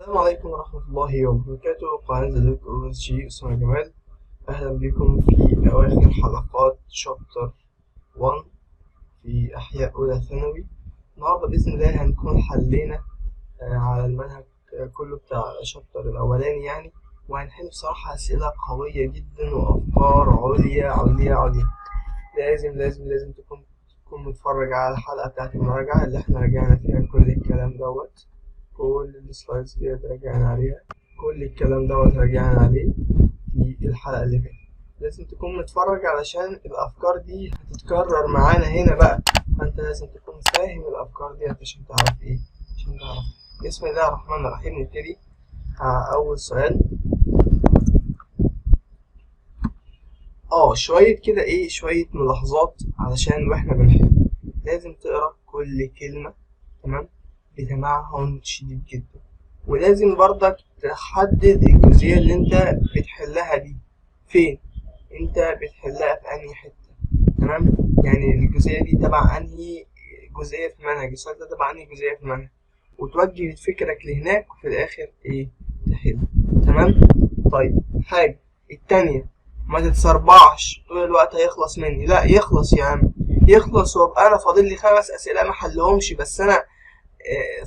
السلام عليكم ورحمة الله وبركاته. قناة دوك أو اس جي، أسامة جمال. أهلا بكم في أواخر حلقات chapter 1 في أحياء أولى ثانوي. النهاردة بإذن الله هنكون حلينا على المنهج كله بتاع chapter الأولاني يعني، وهنحل بصراحة أسئلة قوية جدا وأفكار عليا عليا عليا. لازم لازم لازم تكون متفرج على الحلقة بتاعت المراجعة اللي احنا راجعنا فيها كل الكلام دوت، كل ال slides ديت راجعنا عليها، كل الكلام دوت راجعنا عليه في الحلقة اللي فاتت. لازم تكون متفرج علشان الأفكار دي هتتكرر معانا هنا بقى، فأنت لازم تكون فاهم الأفكار دي عشان تعرف إيه، عشان تعرف. بسم الله الرحمن الرحيم. نبتدي أول سؤال. شوية كده إيه، شوية ملاحظات علشان وإحنا بنحل لازم تقرأ كل كلمة، تمام، بتمعن شديد جدا، ولازم برضك تحدد الجزئية اللي انت بتحلها دي فين، انت بتحلها في انهي حتة، تمام. يعني الجزئية دي تبع انهي جزئية في المنهج، السؤال ده تبع انهي جزئية في المنهج، وتوجه فكرك لهناك وفي الاخر ايه تحل، تمام. طيب حاجة التانية، ما تتسربعش طول الوقت هيخلص مني، لا يخلص يا عم، يخلص وابقى انا فاضل لي 5 اسئلة ما حلهمش، بس انا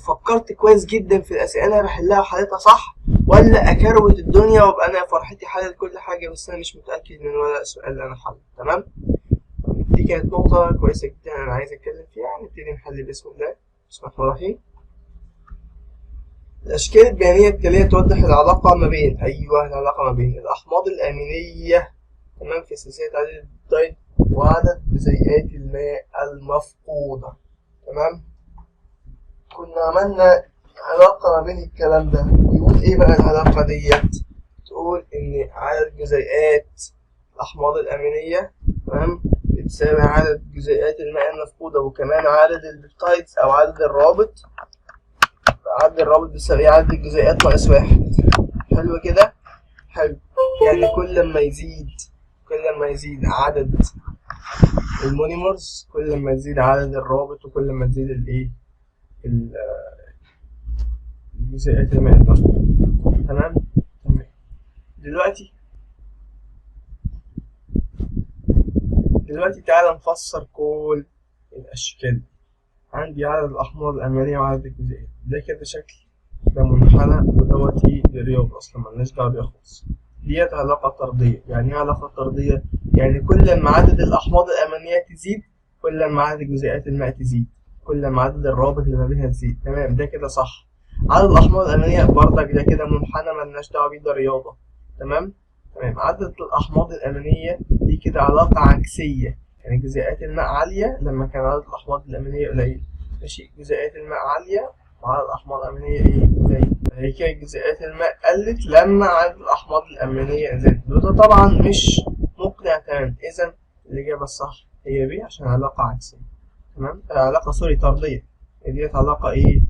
فكرت كويس جدا في الاسئلة اللي انا بحلها وحلتها صح، ولا اكروت الدنيا وابقى انا فرحتي حلل كل حاجة بس انا مش متاكد من ولا سؤال اللي انا حله، تمام. دي كانت نقطة كويسة جدا انا عايز اتكلم فيها. نبتدي نحل بسم الله. بسم الله الرحمن الرحيم. الاشكال البيانيه التالية توضح العلاقة ما بين، ايوه العلاقة ما بين الاحماض الامينية، تمام، في سلسلة عدد ال peptide وعدد جزيئات الماء المفقودة، تمام. كنا عملنا علاقة ما بين الكلام ده، بيقول ايه بقى العلاقة ديت؟ تقول ان عدد جزيئات الأحماض الأمينية، تمام، بتساوي عدد جزيئات الماء المفقودة، وكمان عدد ال peptides أو عدد الرابط، عدد الرابط بيساوي عدد الجزيئات ناقص 1. حلو كده؟ حلو. يعني كل ما يزيد عدد ال monomers، كل ما يزيد عدد الرابط، وكل ما تزيد الايه الجزيئات الماء المفقودة، تمام. تمام. دلوقتي تعالى نفسر كل الأشكال. عندي عدد الأحماض الأمينية وعدد الجزيئات، ده كده شكل، ده منحنى، ودوت للرياضة أصلا ملناش دعوة بيها خالص. ديت علاقة طردية. يعني إيه علاقة طردية؟ يعني كل ما عدد الأحماض الأمينية تزيد، كل ما عدد جزيئات الماء تزيد، كل ما عدد الروابط اللي ما بينها تزيد، تمام، ده كده صح. عدد الأحماض الأمينية برضك ده كده منحنى ملناش دعوة بيه، ده رياضة، تمام. تمام. عدد الأحماض الأمينية دي كده علاقة عكسية، يعني جزيئات الماء عالية لما كان عدد الأحماض الأمينية قليل، ماشي، جزيئات الماء عالية وعدد الأحماض الأمينية إيه قليل، هي كده جزيئات الماء قلت لما عدد الأحماض الأمينية زادت، وده طبعا مش مقنع تمام. إذا الإجابة الصح هي ب، عشان علاقة عكسية، تمام، علاقة sorry طردية، ديت علاقة إيه؟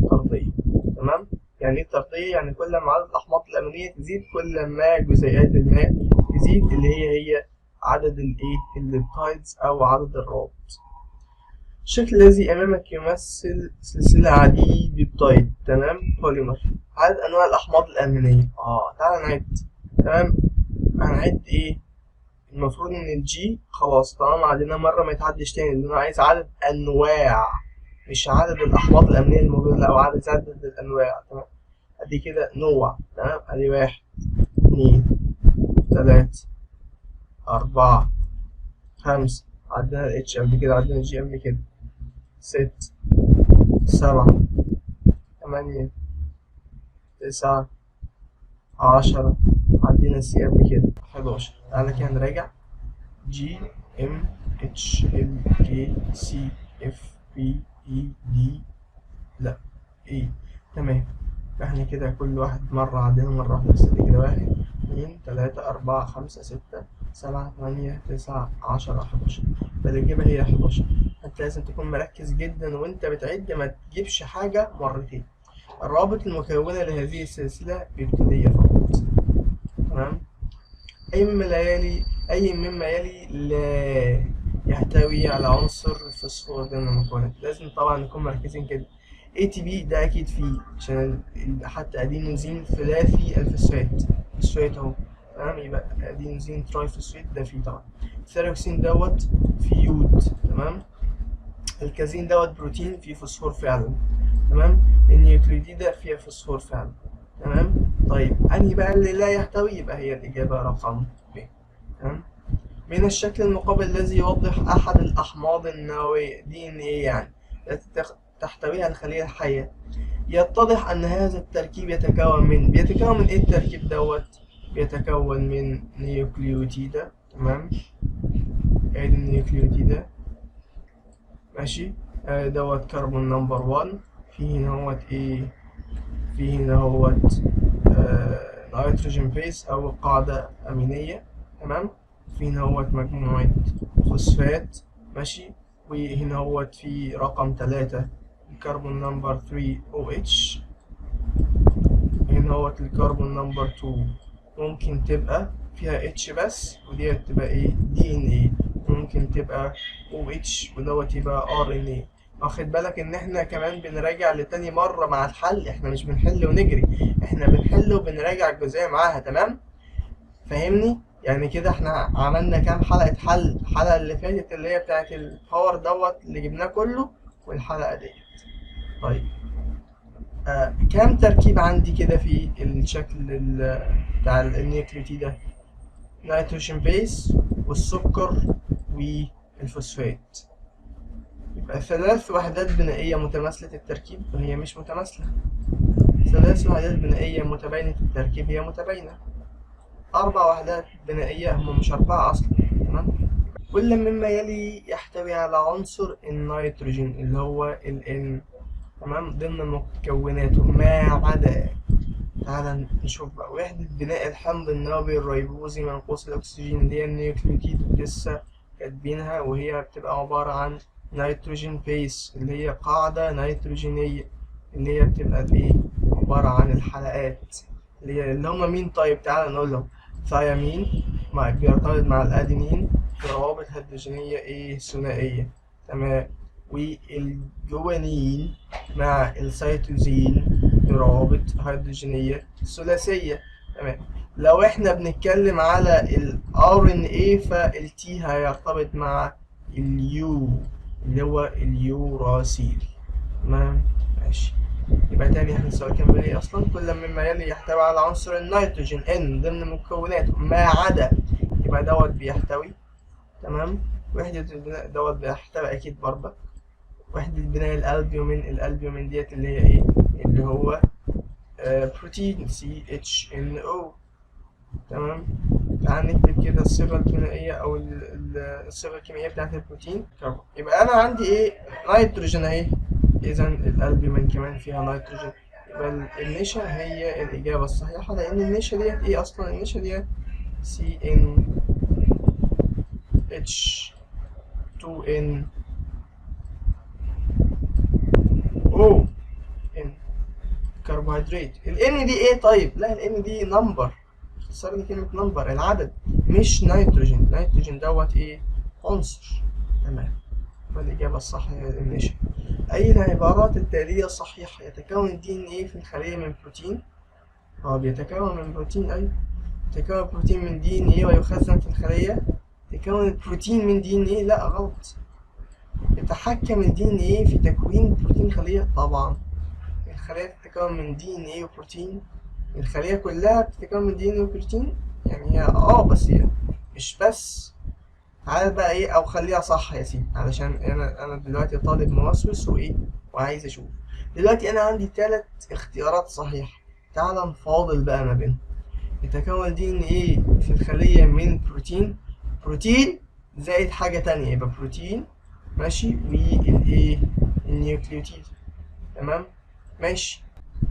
طردية، تمام. يعني إيه طردية؟ يعني كل ما عدد الأحماض الأمينية تزيد، كل ما جزيئات الماء تزيد، اللي هي عدد الإيه؟ ال peptides أو عدد الروابط. الشكل الذي أمامك يمثل سلسلة عديد peptide، تمام، بوليمر. عدد أنواع الأحماض الأمينية، تعالى نعد، تمام. هنعد إيه؟ المفروض ان ال G خلاص طالما عدينا مرة ما يتعدش تاني، لان انا عايز عدد انواع مش عدد الاحماض الامينية الموجودة، لا، وعدد عدد الانواع، تمام. ادي كده نوع، تمام، ادي 1 2 3 4 5، عدينا ال H قبل كده، عدينا ال G قبل كده، 6 7 8 9 10، عدينا ال C قبل كده، 11. تعالى كده نراجع. G M H L K C F P E D، لا A، تمام. احنا كده كل واحد مرة عدينا مرة واحدة بس، دي كده 1 2 3 4 5 6 7 8 9 10 11، فالإجابة هي 11. انت لازم تكون مركز جدا وانت بتعد، ما تجيبش حاجة مرتين. الروابط المكونة لهذه السلسلة بيبتيدية فقط، تمام. أي مما يلي لا يحتوي على عنصر الفوسفور ضمن المكونات. لازم طبعا نكون مركزين كده. ATP ده اكيد فيه، عشان حتى ادينوزين ثلاثي الفوسفات، فوسفات اهو، تمام. يبقى adenosine triphosphate ده فيه طبعا. الثيروكسين دوت فيه يود، تمام. الكازين دوت بروتين فيه فوسفور فعلا، تمام. النيوكليوتيد ده فيها فوسفور فعلا، تمام. طيب انهي بقى اللي لا يحتوي؟ يبقى هي الاجابه رقم ب، تمام. من الشكل المقابل الذي يوضح احد الاحماض النوويه DNA يعني التي تحتويها الخليه الحيه، يتضح ان هذا التركيب يتكون من، بيتكون من ايه التركيب دوت؟ بيتكون من نيوكليوتيدة، تمام. ادي النيوكليوتيدة، ماشي. دوت كربون number 1، فيه هنا هوت ايه؟ فيه هنا هوت nitrogen base او قاعدة امينية، تمام. في هنا هوت مجموعة فوسفات، ماشي. وهنا هوت في رقم 3 الكربون number 3 OH، هنا هوت الكربون number 2 ممكن تبقى فيها H بس، ودي تبقى ايه؟ DNA. ممكن تبقى OH ودوت يبقى RNA. واخد بالك ان احنا كمان بنراجع لتاني مرة مع الحل، احنا مش بنحل ونجري، احنا بنحل وبنراجع الجزئية معاها، تمام؟ فاهمني؟ يعني كده احنا عملنا كام حلقة حل؟ الحلقة اللي فاتت اللي هي بتاعت ال power دوت اللي جبناه كله، والحلقة ديت. طيب كام تركيب عندي كده في الشكل بتاع النيوكليوتيد ده؟ nitrogen base والسكر والفوسفات، يبقى 3 وحدات بنائية متماثلة التركيب، وهي مش متماثلة. 3 وحدات بنائية متباينة التركيب، هي متباينة. 4 وحدات بنائية، هم مش 4 أصلا، تمام. كل مما يلي يحتوي على عنصر النيتروجين اللي هو ال N، تمام، ضمن مكوناته، ما عدا. تعالى نشوف بقى وحدة بناء الحمض النووي الريبوزي منقوص الأكسجين اللي هي النيوكليوتيد، لسه كاتبينها، وهي بتبقى عبارة عن nitrogen base اللي هي قاعدة نيتروجينية، اللي هي بتبقى الإيه؟ عبارة عن الحلقات اللي هي اللي هما مين؟ طيب تعالى نقولهم. ثايامين مع بيرتبط مع الأدينين بروابط هيدروجينية إيه؟ ثنائية، تمام. والجوانين مع السيتوزين بروابط هيدروجينية ثلاثية، تمام. لو احنا بنتكلم على ال RNA فال T هيرتبط مع ال U اللي هو اليوراسيل، تمام، ماشي. يبقى تاني احنا السؤال كان بيقول ايه اصلا؟ كل مما يلي يحتوي على عنصر النيتروجين N ضمن مكوناته ما عدا، يبقى دوت بيحتوي، تمام. وحدة البناء دوت بيحتوي اكيد برضك. وحدة بناء الالبيومين، الالبيومين ديت اللي هي ايه؟ اللي هو بروتين CHNO، تمام. تعال نكتب كده الصيغة البنائية أو الصيغة الكيميائية بتاعت البروتين. يبقى أنا عندي إيه؟ نيتروجين أهي، إذا الألبومين كمان فيها نيتروجين، يبقى النشا هي الإجابة الصحيحة، لأن النشا ديت إيه أصلا؟ النشا ديت C N H 2 N O N كربوهيدرات. ال N دي ايه طيب؟ لا ال N دي number، اختصار لكلمة number العدد، مش نيتروجين. نيتروجين دوت ايه؟ عنصر، تمام. والإجابة الصح هي النشا. أي العبارات التالية صحيحة؟ يتكون ال DNA في الخلية من بروتين، هو بيتكون من بروتين، أيوة. يتكون بروتين من DNA ويخزن في الخلية. يتكون البروتين من DNA، لا غلط. يتحكم ال DNA في تكوين بروتين الخلية، طبعا الخلية بتتكون من DNA وبروتين، الخلية كلها بتتكون من DNA وبروتين، يعني هي بس هي مش بس. تعالى بقى ايه، او خليها صح يا سيدي، علشان انا دلوقتي طالب موسوس وايه وعايز اشوف. دلوقتي انا عندي 3 اختيارات صحيحة، تعالى نفاضل بقى ما بينهم. يتكون DNA في الخلية من بروتين، بروتين زائد حاجة تانية، يبقى بروتين ماشي والايه النيوكليوتيد، تمام ماشي.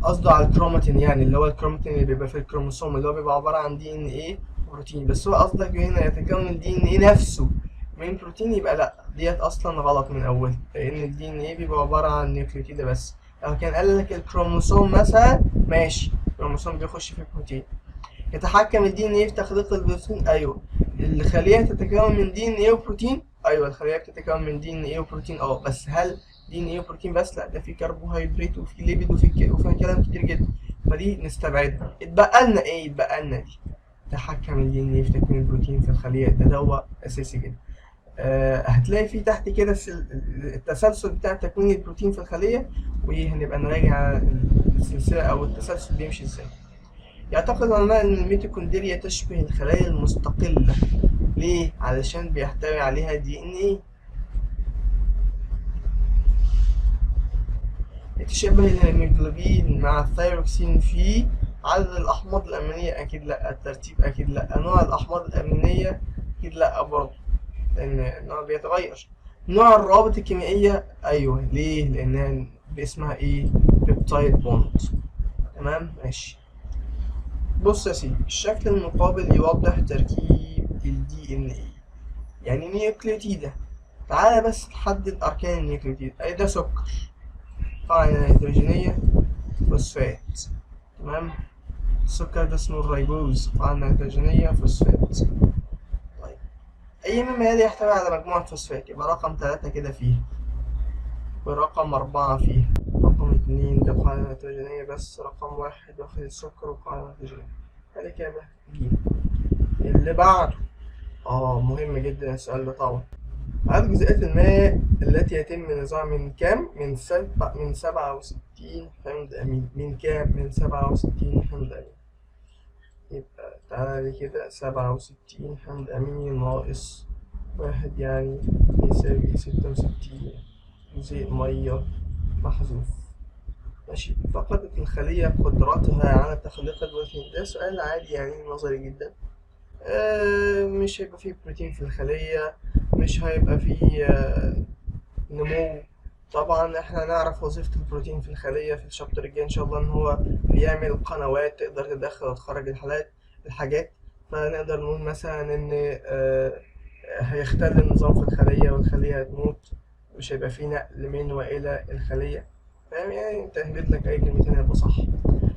قصده على الكروماتين، يعني اللي هو الكروماتين اللي بيبقى في الكروموسوم اللي هو بيبقى عبارة عن DNA بروتين، بس هو قصدك هنا يتكون ال DNA نفسه من بروتين، يبقى لا ديت اصلا غلط من اولها، لان ال DNA بيبقى عبارة عن نيوكليوتيد بس. لو كان قال لك الكروموسوم مثلا ماشي، الكروموسوم بيخش في البروتين. يتحكم ال DNA في تخليق البروتين، ايوه. الخلية تتكون من DNA وبروتين، ايوه الخلية بتتكون من DNA وبروتين، بس هل DNA وبروتين بس، لا ده في كربوهيدرات وفي lipid وفي كلام كتير جدا، فدي نستبعدها. اتبقى لنا ايه؟ اتبقى لنا دي تحكم ال DNA في تكوين البروتين في الخلية، ده دواء اساسي جدا. هتلاقي في تحت كده التسلسل بتاع تكوين البروتين في الخلية، وهنبقى نراجع السلسلة أو التسلسل بيمشي ازاي. يعتقد العلماء إن الميتوكوندريا تشبه الخلايا المستقلة، ليه؟ علشان بيحتوي عليها DNA. يتشابه الهيموجلوبين مع الثيروكسين في عدد الأحماض الأمينية؟ أكيد لأ. الترتيب؟ أكيد لأ. نوع الأحماض الأمينية؟ أكيد لأ برضه، لأن النوع بيتغير. نوع الروابط الكيميائية؟ أيوه، ليه؟ لأنها اسمها إيه؟ peptide bond. تمام ماشي. بص يا سيدي، الشكل المقابل يوضح تركيب ال DNA، يعني نيوكليوتيدة. تعالى بس نحدد أركان النيوكليوتيد. أي ده سكر، قاعدة نيتروجينية، فوسفات. تمام، السكر ده اسمه الريبوز، قاعدة نيتروجينية فوسفات. طيب أي مما يلي يحتوي على مجموعة فوسفات؟ يبقى رقم 3 كده فيه، ورقم 4 فيه، رقم 2 ده قاعدة نيتروجينية بس، رقم 1 واخد السكر وقاعدة نيتروجينية. الإجابة ج. اللي بعده مهم جدا السؤال ده طبعا. عدد جزيئات الماء التي يتم نزعها من كام؟ من 67 حمض أمين. من كام؟ من 67 حمض أمين. يبقى تعالى لي كده 67 حمض أميني ناقص 1 يعني يساوي 66 جزيء مية محذوف. ماشي. فقدت الخلية قدرتها على تخليق البروتين. ده سؤال عادي يعني نظري جدا. مش هيبقى فيه بروتين في الخلية، مش هيبقى فيه نمو. طبعا احنا نعرف وظيفة البروتين في الخلية في الشابتر الجاي ان شاء الله، ان هو بيعمل قنوات تقدر تدخل وتخرج الحاجات. فنقدر نقول مثلا ان هيختل النظام في الخلية والخلية هتموت، مش هيبقى فيه نقل من وإلى الخلية. فاهم يعني؟ انت اهبط لك اي كلمتين هيبقى صح.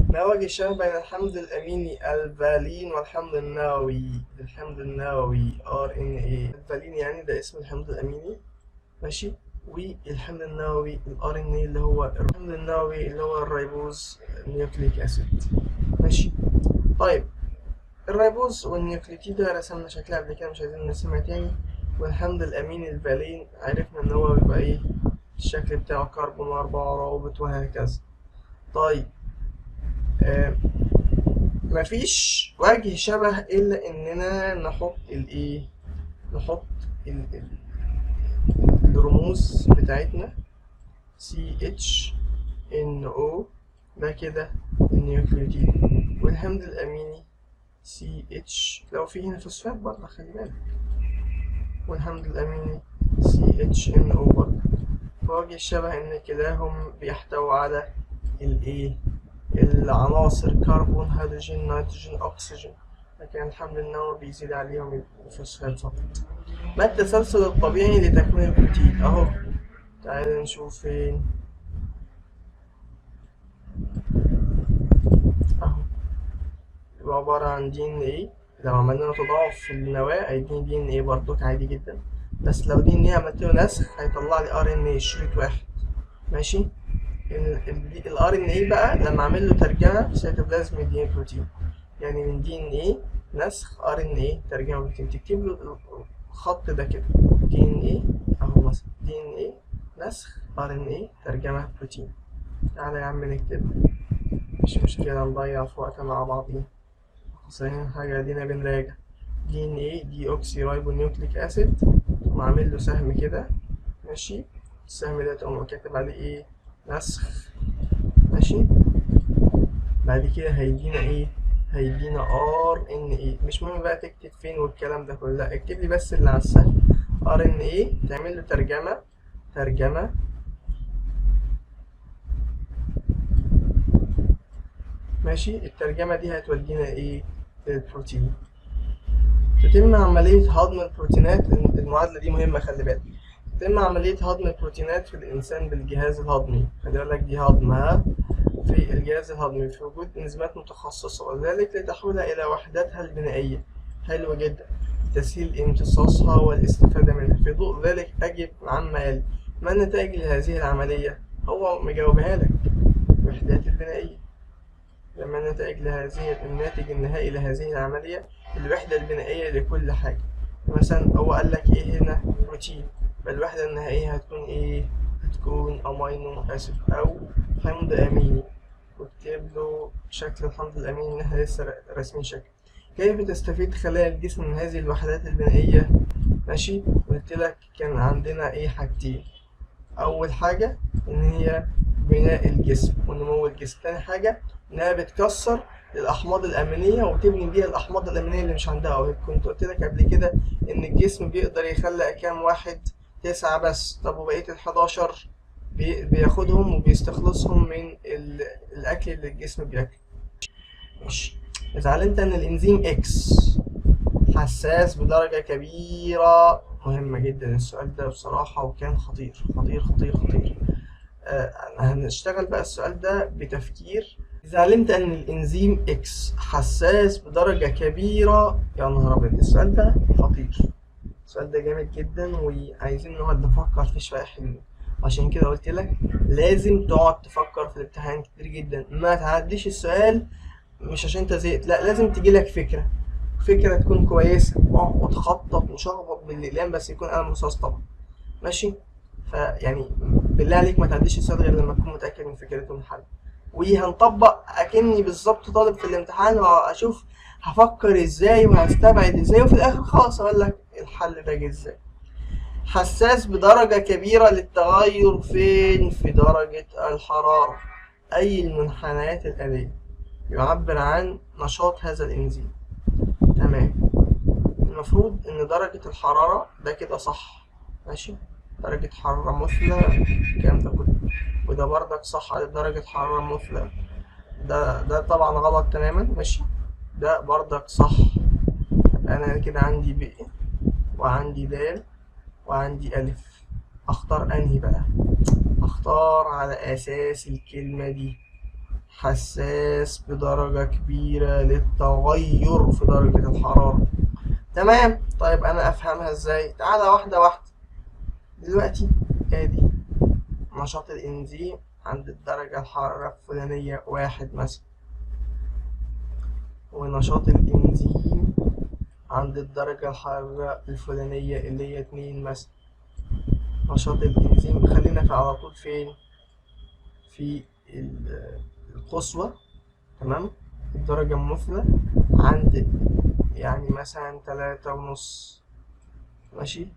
ما وجه الشبه بين الحمض الأميني الفالين والحمض النووي؟ الحمض النووي RNA. الفالين يعني ده اسم الحمض الأميني، ماشي، والحمض النووي ال RNA اللي هو الحمض النووي اللي هو ال ribose nucleic acid. ماشي. طيب الريبوز والنيوكليوتيد رسمنا شكلها قبل كده، مش عايزين نرسمها تاني. والحمض الأميني الفالين عرفنا إن هو بيبقى إيه الشكل بتاعه، كربون وأربعة روابط وهكذا. طيب مفيش وجه شبه إلا إننا نحط الإيه، نحط الرموز بتاعتنا CHNO، ده كده النيوكليوتيد، والحمض الأميني CH لو في هنا فوسفات برضه خلي بالك، والحمض الأميني CHNO برضه. فوجه الشبه إن كلاهم بيحتوي على الإيه، العناصر كربون هيدروجين نيتروجين أكسجين، لكن الحمض النووي بيزيد عليهم الفوسفات فقط. ما التسلسل الطبيعي لتكوين البروتين؟ أهو تعالى نشوف فين. أهو يبقى عبارة عن DNA. لو عملنا له تضاعف في النواة هيديني DNA برضك عادي جدا، بس لو DNA عملت له نسخ هيطلع لي RNA شريط واحد. ماشي. ال RNA بقى لما اعمل له ترجمة في سيتوبلازم يديني بروتين، يعني من DNA نسخ RNA ترجمة بروتين. تكتب له الخط ده كده DNA اهو مثلا، DNA نسخ RNA ترجمة بروتين. تعالى يا عم نكتب، مش مشكلة نضيع في وقت مع بعضين، خسرانين حاجة، ادينا بنراجع. DNA deoxyribonucleic acid، وعامل له سهم كده، ماشي. السهم ده تقوم كاتب عليه ايه؟ نسخ، ماشي. بعد كده هيدينا ايه؟ هيدينا RNA. مش مهم بقى تكتب فين والكلام ده كله، لا اكتب لي بس اللي على السهم RNA، تعمل له ترجمة، ترجمة ماشي. الترجمة دي هتودينا ايه؟ للبروتين. تتم عملية هضم البروتينات، المعادلة دي مهمة خلي بالك. تتم عملية هضم البروتينات في الإنسان بالجهاز الهضمي، خلي بالك دي هضمها في الجهاز الهضمي في وجود إنزيمات متخصصة، وذلك لتحويلها إلى وحداتها البنائية. حلو جدا، تسهيل امتصاصها والاستفادة منها. في ضوء ذلك أجب عما يلي. ما النتائج لهذه العملية؟ هو مجاوبها لك، الوحدات البنائية. لما النتائج لهذه، الناتج النهائي لهذه العملية الوحدة البنائية لكل حاجة. مثلا هو قال لك ايه هنا؟ بروتين، فالوحدة النهائية هتكون ايه؟ هتكون amino acid او حمض اميني، واكتب له شكل الحمض الاميني اللي احنا لسه راسمين شكله. كيف تستفيد خلايا الجسم من هذه الوحدات البنائية؟ ماشي، قلت لك كان عندنا ايه؟ حاجتين. اول حاجة ان هي بناء الجسم ونمو الجسم، تاني حاجة انها بتكسر الأحماض الأمينية وتبني بيها الأحماض الأمينية اللي مش عندها. كنت قلت لك قبل كده إن الجسم بيقدر يخلق كام واحد؟ 9 بس. طب وبقية 11 بياخدهم وبيستخلصهم من الأكل اللي الجسم بياكله. ماشي. إذا علمت إن الإنزيم X حساس بدرجة كبيرة، مهم جدا السؤال ده بصراحة، وكان خطير خطير خطير خطير. هنشتغل بقى السؤال ده بتفكير. إذا علمت أن الإنزيم X حساس بدرجة كبيرة، يا نهار أبيض السؤال ده خطير، السؤال ده جامد جدا وعايزين نقعد نفكر فيه شوية حلوين. عشان كده قلت لك لازم تقعد تفكر في الامتحان كتير جدا، ما تعديش السؤال مش عشان انت زهقت، لا لازم تجيلك فكرة، فكرة تكون كويسة، اقعد خطط وشخبط بالأقلام، بس يكون قلم رصاص طبعا. ماشي، فيعني بالله عليك ما تعديش السؤال غير لما تكون متأكد من فكرته من حل. وهنطبق أكني بالظبط طالب في الامتحان، وأشوف هفكر ازاي وهستبعد ازاي، وفي الآخر خالص أقول لك الحل ده جه ازاي. حساس بدرجة كبيرة للتغير فين؟ في درجة الحرارة، أي المنحنيات الآلية، يعبر عن نشاط هذا الإنزيم. تمام، المفروض إن درجة الحرارة ده كده صح، ماشي، درجة حرارة مثلى الكلام ده كله، وده بردك صح على درجة حرارة مثلى، ده طبعا غلط تماما، ماشي، ده بردك صح. أنا كده عندي ب وعندي د وعندي ألف، أختار أنهي بقى؟ أختار على أساس الكلمة دي، حساس بدرجة كبيرة للتغير في درجة الحرارة. تمام، طيب أنا أفهمها إزاي؟ تعالى واحدة واحدة. دلوقتي آدي نشاط الإنزيم عند الدرجة الحرارة الفلانية 1 مثلا، ونشاط الإنزيم عند الدرجة الحرارة الفلانية اللي هي 2 مثلا. نشاط الإنزيم خلينا في على طول فين؟ في القصوى، تمام، الدرجة المثلى عند يعني مثلا 3.5، ماشي.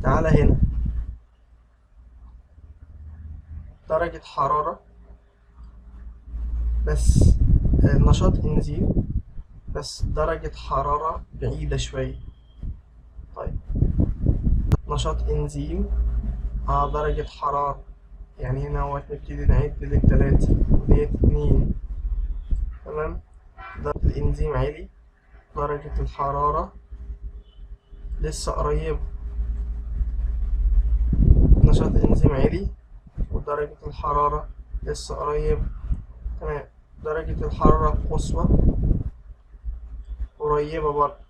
تعالى هنا درجة حرارة بس نشاط إنزيم بس درجة حرارة بعيدة شوية. طيب نشاط إنزيم على درجة حرارة، يعني هنا هو نبتدي نعد للتلاتة وديت 2، تمام، درجة الإنزيم عالي، درجة الحرارة لسه قريبة، نشاط الإنزيم عالي ودرجة الحرارة لسه قريبة، تمام، درجة الحرارة القصوى قريبة برضه.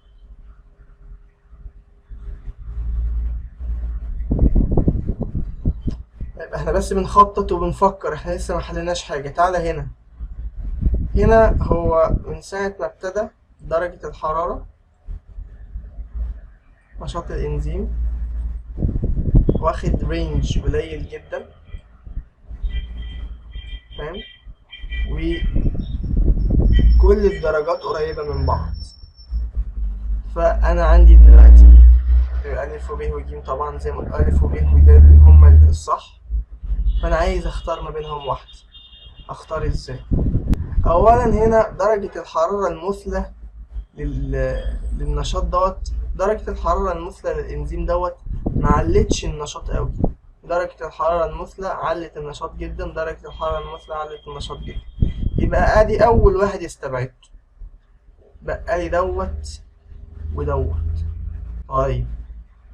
طيب احنا بس بنخطط وبنفكر، احنا لسه ما حليناش حاجة. تعالى هنا، هنا هو من ساعة ما ابتدى درجة الحرارة نشاط الإنزيم واخد رينج قليل جدا، فاهم، وكل الدرجات قريبة من بعض. فأنا عندي دلوقتي ألف وب وج، طبعا زي ما قلت ألف وب ود هما الصح، فأنا عايز أختار ما بينهم واحدة. أختار إزاي؟ أولا هنا درجة الحرارة المثلى للنشاط دوت، درجة الحرارة المثلى للإنزيم دوت ما علتش النشاط قوي، درجة الحرارة المثلى علت النشاط جدا، درجة الحرارة المثلى علت النشاط جدا، يبقى ادي أول واحد استبعدته، بقى لي دوت ودوت. طيب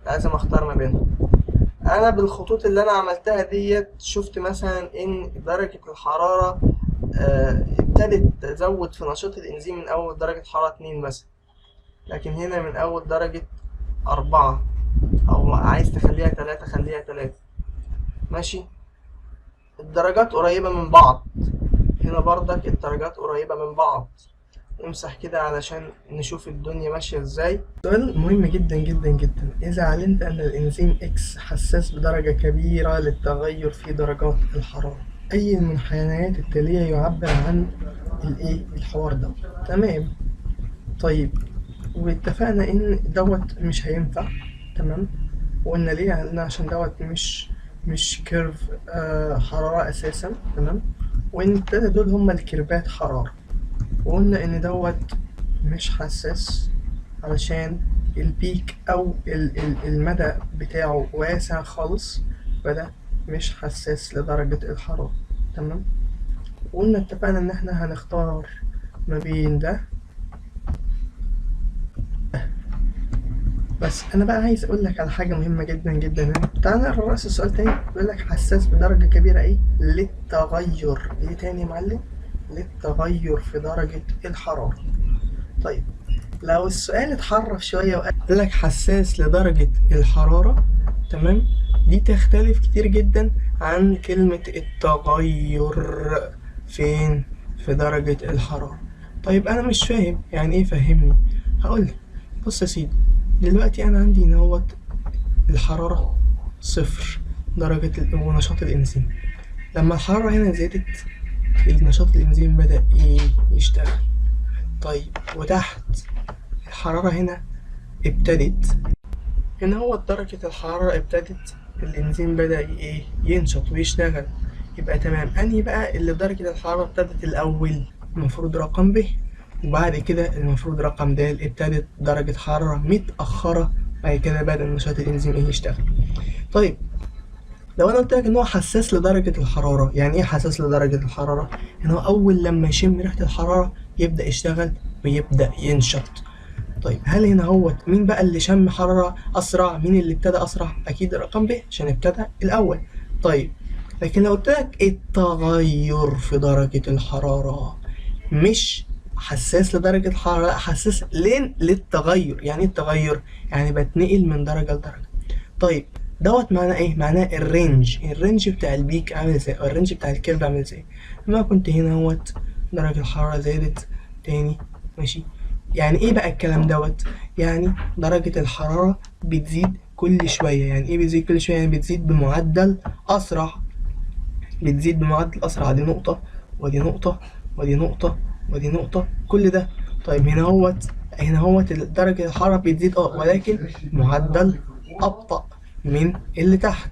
لازم اختار ما بينهم. انا بالخطوط اللي انا عملتها ديت شفت مثلا ان درجة الحرارة ابتدت تزود في نشاط الانزيم من اول درجة حرارة 2 مثلا، لكن هنا من اول درجة 4 او عايز تخليها 3 خليها 3. ماشي، الدرجات قريبة من بعض، هنا برضك الدرجات قريبة من بعض. امسح كده علشان نشوف الدنيا ماشية ازاي. سؤال مهم جدا جدا جدا، إذا علمت أن الإنزيم X حساس بدرجة كبيرة للتغير في درجات الحرارة، أي المنحنيات التالية يعبر عن الإيه؟ الحوار ده. تمام. طيب واتفقنا إن دوت مش هينفع، تمام، وقلنا ليه؟ قلنا عشان دوت مش curve حرارة أساسا، تمام، وإن التلاتة دول هما ال curve ات حرارة، وقلنا إن دوت مش حساس علشان ال peak أو المدى بتاعه واسع خالص، فده مش حساس لدرجة الحرارة. تمام، وقلنا اتفقنا إن احنا هنختار ما بين ده، بس أنا بقى عايز أقول لك على حاجة مهمة جدا جدا هنا. تعالى نقرا رأس السؤال تاني، بيقول لك حساس بدرجة كبيرة إيه؟ للتغير. إيه تاني يا معلم؟ للتغير في درجة الحرارة. طيب لو السؤال اتحرف شوية وقال لك حساس لدرجة الحرارة، تمام، دي تختلف كتير جدا عن كلمة التغير فين؟ في درجة الحرارة. طيب أنا مش فاهم يعني إيه، فهمني. هقولك بص يا سيدي، دلوقتي أنا عندي نوت الحرارة 0 درجة ونشاط الإنزيم. لما الحرارة هنا زادت النشاط الإنزيم بدأ إيه؟ يشتغل. طيب وتحت الحرارة هنا ابتدت، هنا هو درجة الحرارة ابتدت الإنزيم بدأ إيه؟ ينشط ويشتغل. يبقى تمام. أنهي بقى اللي درجة الحرارة ابتدت الأول؟ المفروض رقم ب، وبعد كده المفروض رقم د ابتدت درجة حرارة متأخرة، بعد كده بدأ نشاط الإنزيم إيه؟ يشتغل. طيب لو أنا قلت لك إن هو حساس لدرجة الحرارة، يعني إيه حساس لدرجة الحرارة؟ إن هو أول لما يشم ريحة الحرارة يبدأ يشتغل ويبدأ ينشط. طيب هل هنا هو مين بقى اللي شم حرارة أسرع؟ مين اللي ابتدى أسرع؟ أكيد رقم ب عشان ابتدى الأول. طيب لكن لو قلت لك التغير في درجة الحرارة، مش حساس لدرجة الحرارة، لا حساس لين للتغير. يعني ايه التغير؟ يعني بتنقل من درجة لدرجة. طيب دوت معناه ايه؟ معناه ال range، ال range بتاع ال peak عامل ازاي؟ او ال range بتاع ال curve عامل ازاي؟ لما كنت هنا اهوت درجة الحرارة زادت تاني، ماشي. يعني ايه بقى الكلام دوت؟ يعني درجة الحرارة بتزيد كل شوية. يعني ايه بتزيد كل شوية؟ يعني بتزيد بمعدل أسرع، بتزيد بمعدل أسرع. دي نقطة ودي نقطة ودي نقطة ودي نقطة، كل ده. طيب هنا هوت درجة الحرارة بتزيد ولكن معدل أبطأ من اللي تحت.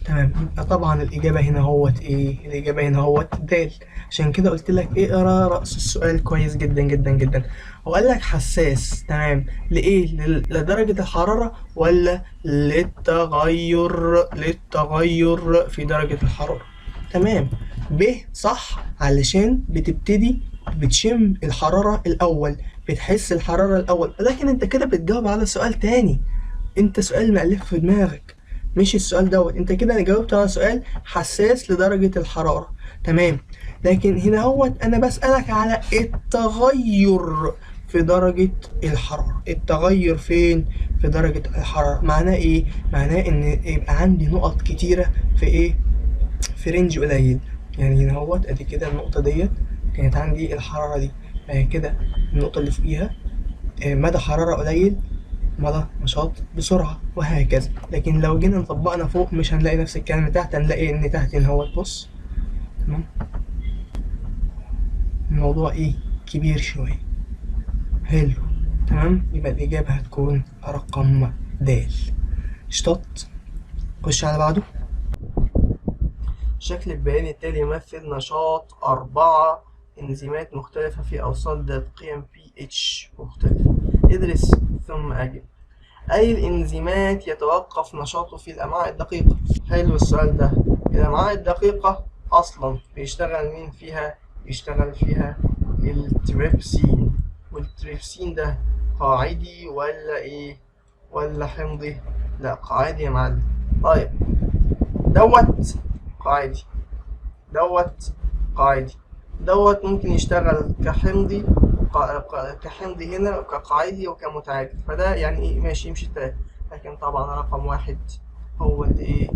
تمام، يبقى طبعا الإجابة هنا هوت إيه؟ الإجابة هنا هوت د. عشان كده قلت لك اقرا رأس السؤال كويس جدا جدا جدا. هو قال لك حساس، تمام، لإيه؟ لدرجة الحرارة ولا للتغير؟ للتغير في درجة الحرارة. تمام، ب صح، علشان بتبتدي بتشم الحرارة الأول، بتحس الحرارة الأول. لكن أنت كده بتجاوب على سؤال تاني، أنت سؤال مألفه في دماغك، مش السؤال دوت. أنت كده جاوبت على سؤال حساس لدرجة الحرارة، تمام. لكن هنا هوت أنا بسألك على التغير في درجة الحرارة. التغير فين؟ في درجة الحرارة. معناه إيه؟ معناه إن يبقى عندي نقط كتيرة في إيه؟ في range قليل. يعني هنا هوت ادي كده النقطة ديت كانت عندي الحرارة دي، بعد كده النقطة اللي فوقيها مدى حرارة قليل، مدى نشاط بسرعة، وهكذا. لكن لو جينا نطبقنا فوق مش هنلاقي نفس الكلام تحت، هنلاقي ان تحت هنا هوت بص، تمام، الموضوع ايه؟ كبير شوية. حلو، تمام، يبقى الإجابة هتكون رقم د. اشطت، خش على بعده. الشكل البياني التالي يمثل نشاط 4 إنزيمات مختلفة في أوساط ذات قيم pH مختلفة. ادرس ثم أجب. أي الإنزيمات يتوقف نشاطه في الأمعاء الدقيقة؟ حلو السؤال ده. الأمعاء الدقيقة أصلا بيشتغل مين فيها؟ بيشتغل فيها التريبسين. والتريبسين ده قاعدي ولا إيه؟ ولا حمضي؟ لا قاعدي يا معلم. طيب دوت قاعدي، دوت قاعدي، دوت ممكن يشتغل كحمضي، كحمضي هنا وكقاعدي وكمتعادل، فده يعني ايه؟ ماشي، يمشي التلاتة. لكن طبعا رقم 1 هو اللي ايه؟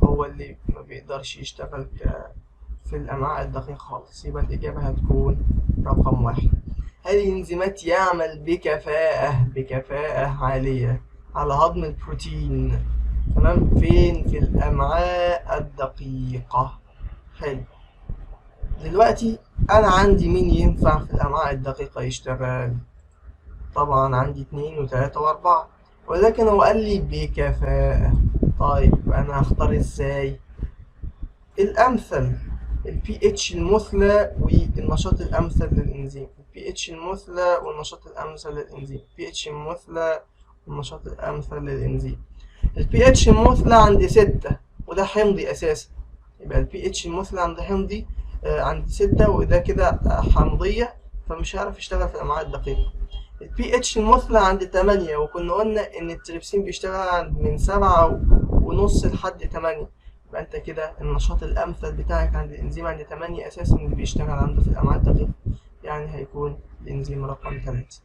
هو اللي ما بيقدرش يشتغل في الأمعاء الدقيقة خالص، يبقى الإجابة هتكون رقم 1. هل الإنزيمات يعمل بكفاءة عالية على هضم البروتين؟ تمام، فين؟ في الأمعاء الدقيقة. حلو، دلوقتي أنا عندي مين ينفع في الأمعاء الدقيقة يشتغل؟ طبعا عندي 2 و3 و4، ولكن هو قال لي بكفاءة. طيب أنا هختار إزاي؟ الأمثل، ال pH المثلى والنشاط الأمثل للإنزيم، ال pH المثلى والنشاط الأمثل للإنزيم، pH المثلى والنشاط الأمثل للإنزيم. ال pH المثلى عند 6 وده حمضي أساسا، يبقى ال pH المثلى عند حمضي عند 6 وده كده حمضية، فمش هيعرف يشتغل في الأمعاء الدقيقة. ال pH المثلى عند 8، وكنا قلنا إن التريبسين بيشتغل عند من 7.5 لحد 8، يبقى أنت كده النشاط الأمثل بتاعك عند الإنزيم عند 8 أساسا اللي بيشتغل عنده في الأمعاء الدقيقة، يعني هيكون الإنزيم رقم 3.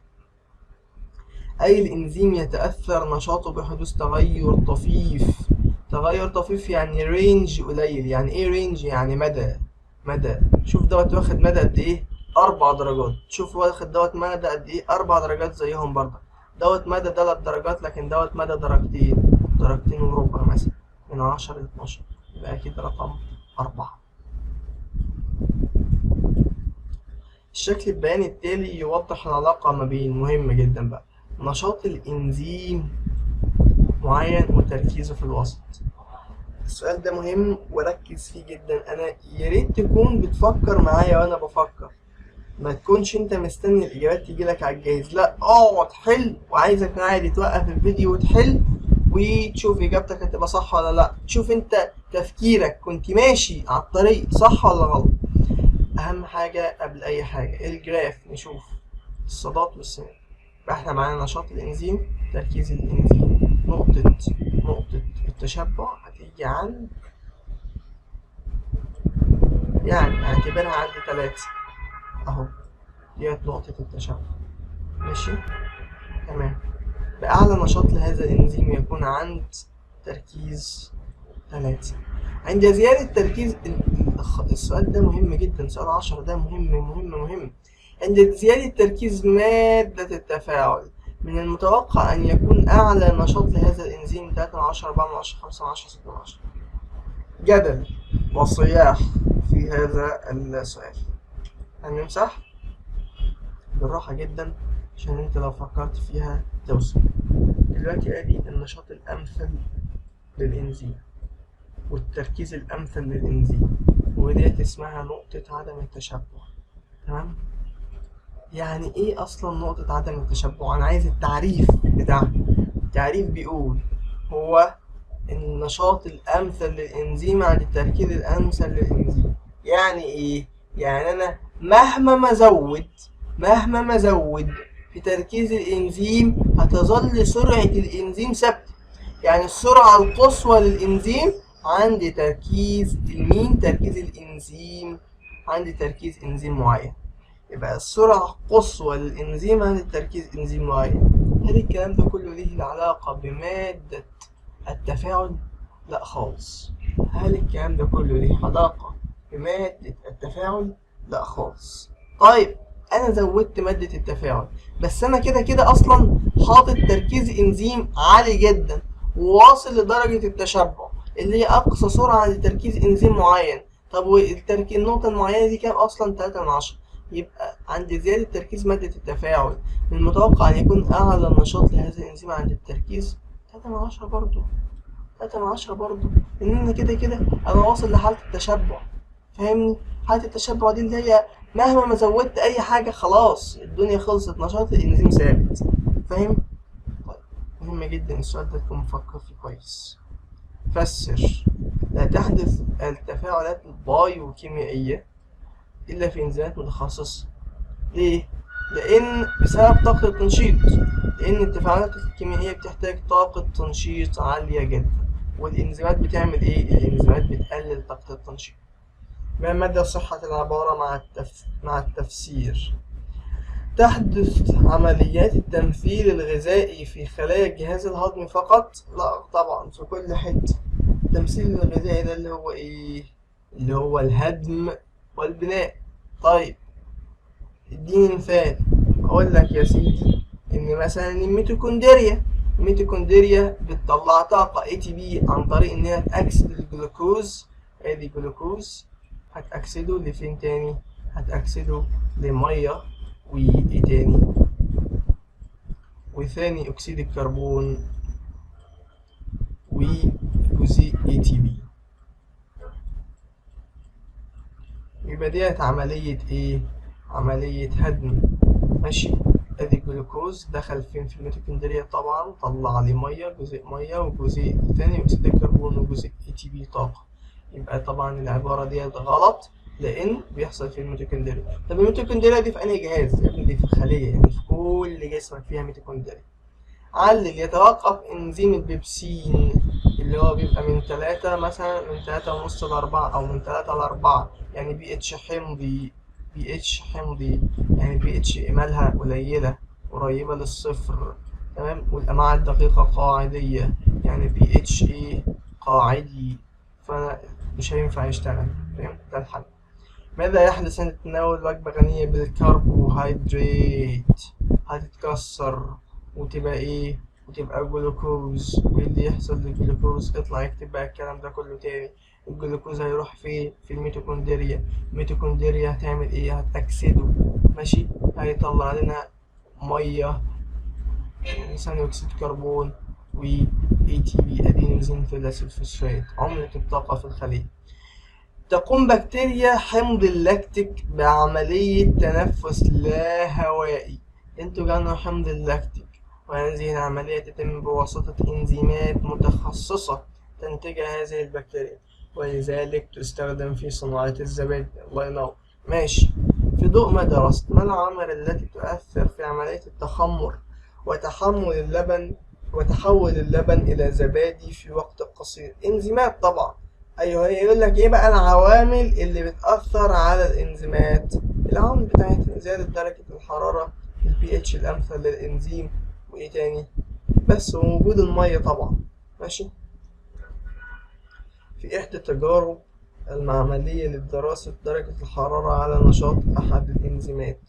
أي الإنزيم يتأثر نشاطه بحدوث تغير طفيف. تغير طفيف يعني range قليل. يعني إيه range؟ يعني مدى. مدى، شوف دوت واخد مدى قد إيه؟ 4 درجات. شوف واخد دوت مدى قد إيه؟ 4 درجات زيهم برضه. دوت مدى 3 درجات، لكن دوت مدى درجتين، درجتين وربع مثلا، من 10 ل 12، يبقى أكيد رقم 4. الشكل البياني التالي يوضح العلاقة ما بين، مهم جدا بقى، نشاط الإنزيم معين وتركيزه في الوسط. السؤال ده مهم وركز فيه جدا، أنا يا ريت تكون بتفكر معايا وأنا بفكر، ما تكونش أنت مستني الإجابات تجيلك على الجاهز، لا اقعد حل، وعايزك عادي توقف الفيديو وتحل وتشوف إجابتك هتبقى صح ولا لا، تشوف أنت تفكيرك كنت ماشي على الطريق صح ولا غلط. أهم حاجة قبل أي حاجة ال graph، نشوف الصادات والسينات. يبقى احنا معانا نشاط الإنزيم، تركيز الإنزيم، نقطة التشبع هتيجي عند، يعني هعتبرها عند 3 أهو، ديت نقطة التشبع. ماشي تمام. بأعلى نشاط لهذا الإنزيم يكون عند تركيز 3. عند زيادة تركيز السؤال ده مهم جدا، سؤال 10 ده مهم مهم مهم. عند زيادة تركيز مادة التفاعل من المتوقع أن يكون أعلى نشاط لهذا الإنزيم 3 من 10، 4 من 10، 5 من 10، 6 من 10. جدل وصياح في هذا السؤال. هنمسح بالراحة جدا عشان انت لو فكرت فيها توصل. دلوقتي ادي النشاط الأمثل للإنزيم والتركيز الأمثل للإنزيم، وديت اسمها نقطة عدم التشبع. تمام؟ يعني ايه اصلا نقطة عدم التشبع؟ انا عايز التعريف بتاعها. التعريف بيقول هو النشاط الامثل للانزيم عند التركيز الامثل للانزيم. يعني ايه؟ يعني انا مهما ما ازود في تركيز الانزيم هتظل سرعة الانزيم ثابتة. يعني السرعة القصوى للانزيم عند تركيز المين؟ تركيز الانزيم عند تركيز انزيم معين. يبقى السرعة القصوى للإنزيم عند تركيز إنزيم معين. هل الكلام ده كله ليه العلاقة بمادة التفاعل؟ لا خالص. هل الكلام ده كله ليه علاقة بمادة التفاعل؟ لا خالص. طيب أنا زودت مادة التفاعل، بس أنا كده كده أصلا حاطط تركيز إنزيم عالي جدا وواصل لدرجة التشبع اللي هي أقصى سرعة عند تركيز إنزيم معين. طب والتركيز النقطة المعينة دي كام أصلا؟ 3 من 10. يبقى عند زيادة تركيز مادة التفاعل من المتوقع أن يكون أعلى نشاط لهذا الإنزيم عند التركيز 3 من 10 برضو، 3 من 10 برضو، لأن أنا كده كده أنا واصل لحالة التشبع. فاهمني؟ حالة التشبع دي اللي هي مهما ما زودت أي حاجة خلاص الدنيا خلصت، نشاط الإنزيم ثابت. فاهم؟ طيب مهم جدا السؤال ده تكون مفكر فيه كويس. فسر لا تحدث التفاعلات البايوكيميائية إلا في إنزيمات متخصصة. ليه؟ لأن بسبب طاقة التنشيط، لأن التفاعلات الكيميائية بتحتاج طاقة تنشيط عالية جدا، والإنزيمات بتعمل إيه؟ الإنزيمات بتقلل طاقة التنشيط. ما مدى صحة العبارة مع التفسير؟ تحدث عمليات التمثيل الغذائي في خلايا الجهاز الهضمي فقط؟ لا طبعا، في كل حتة. التمثيل الغذائي ده اللي هو ايه؟ اللي هو الهدم والبناء. طيب اديني مثال. اقول لك يا سيدي ان مثلا الميتوكوندريا بتطلع طاقة ATP عن طريق انها تأكسد الجلوكوز. ادي جلوكوز هتأكسده لفين تاني؟ هتأكسده لمية وايه تاني؟ وثاني اكسيد الكربون وجزيء ATP. يبقى ديت عملية ايه؟ عملية هدم. ماشي، ادي الجلوكوز دخل فين؟ في الميتوكوندريا طبعا، طلع لي مية، جزيء مية وجزيء ثاني اكسيد الكربون وجزيء ATP طاقة. يبقى طبعا العبارة ديت غلط لان بيحصل في الميتوكوندريا. طب الميتوكوندريا دي في انهي جهاز؟ يا ابني دي في الخلية، يعني في كل جسمك فيها ميتوكوندريا. علل يتوقف انزيم البيبسين اللي هو بيبقى من 3 مثلا، من 3.5 ل4 أو من 3 ل4، يعني بي اتش حمضي، بي اتش حمضي يعني بي اتش مالها قليلة قريبة للصفر، تمام؟ والأمعاء الدقيقة قاعدية، يعني بي اتش ايه قاعدي، فأنا مش هينفع يشتغل، فاهم؟ ده الحل. ماذا يحدث عند تناول وجبة غنية بالكربوهيدرات؟ هتتكسر وتبقى ايه؟ وتبقى جلوكوز. وايه اللي يحصل للجلوكوز؟ اطلع اكتب بقى الكلام ده كله تاني. الجلوكوز هيروح فين؟ في الميتوكوندريا. الميتوكوندريا هتعمل ايه؟ هتأكسده، ماشي؟ هيطلع لنا ميه، ثاني اكسيد كربون و ATP ادينوزين ثلاثي، عملة الطاقة في الخلية. تقوم بكتيريا حمض اللاكتيك بعملية تنفس لا هوائي. ينتج عنه حمض اللاكتيك، وهذه العملية تتم بواسطة إنزيمات متخصصة تنتجها هذه البكتيريا، ولذلك تستخدم في صناعة الزبادي. الله ينور. ماشي. في ضوء ما درست، ما العوامل التي تؤثر في عملية التخمر وتحول اللبن إلى زبادي في وقت قصير؟ إنزيمات طبعا. أيوه، يقول لك إيه بقى العوامل اللي بتأثر على الإنزيمات؟ العوامل بتاعت زيادة درجة الحرارة، البي اتش الأمثل للإنزيم، وإيه تاني؟ بس، ووجود المية طبعا. ماشي. في إحدى التجارب المعملية لدراسة درجة الحرارة على نشاط أحد الإنزيمات،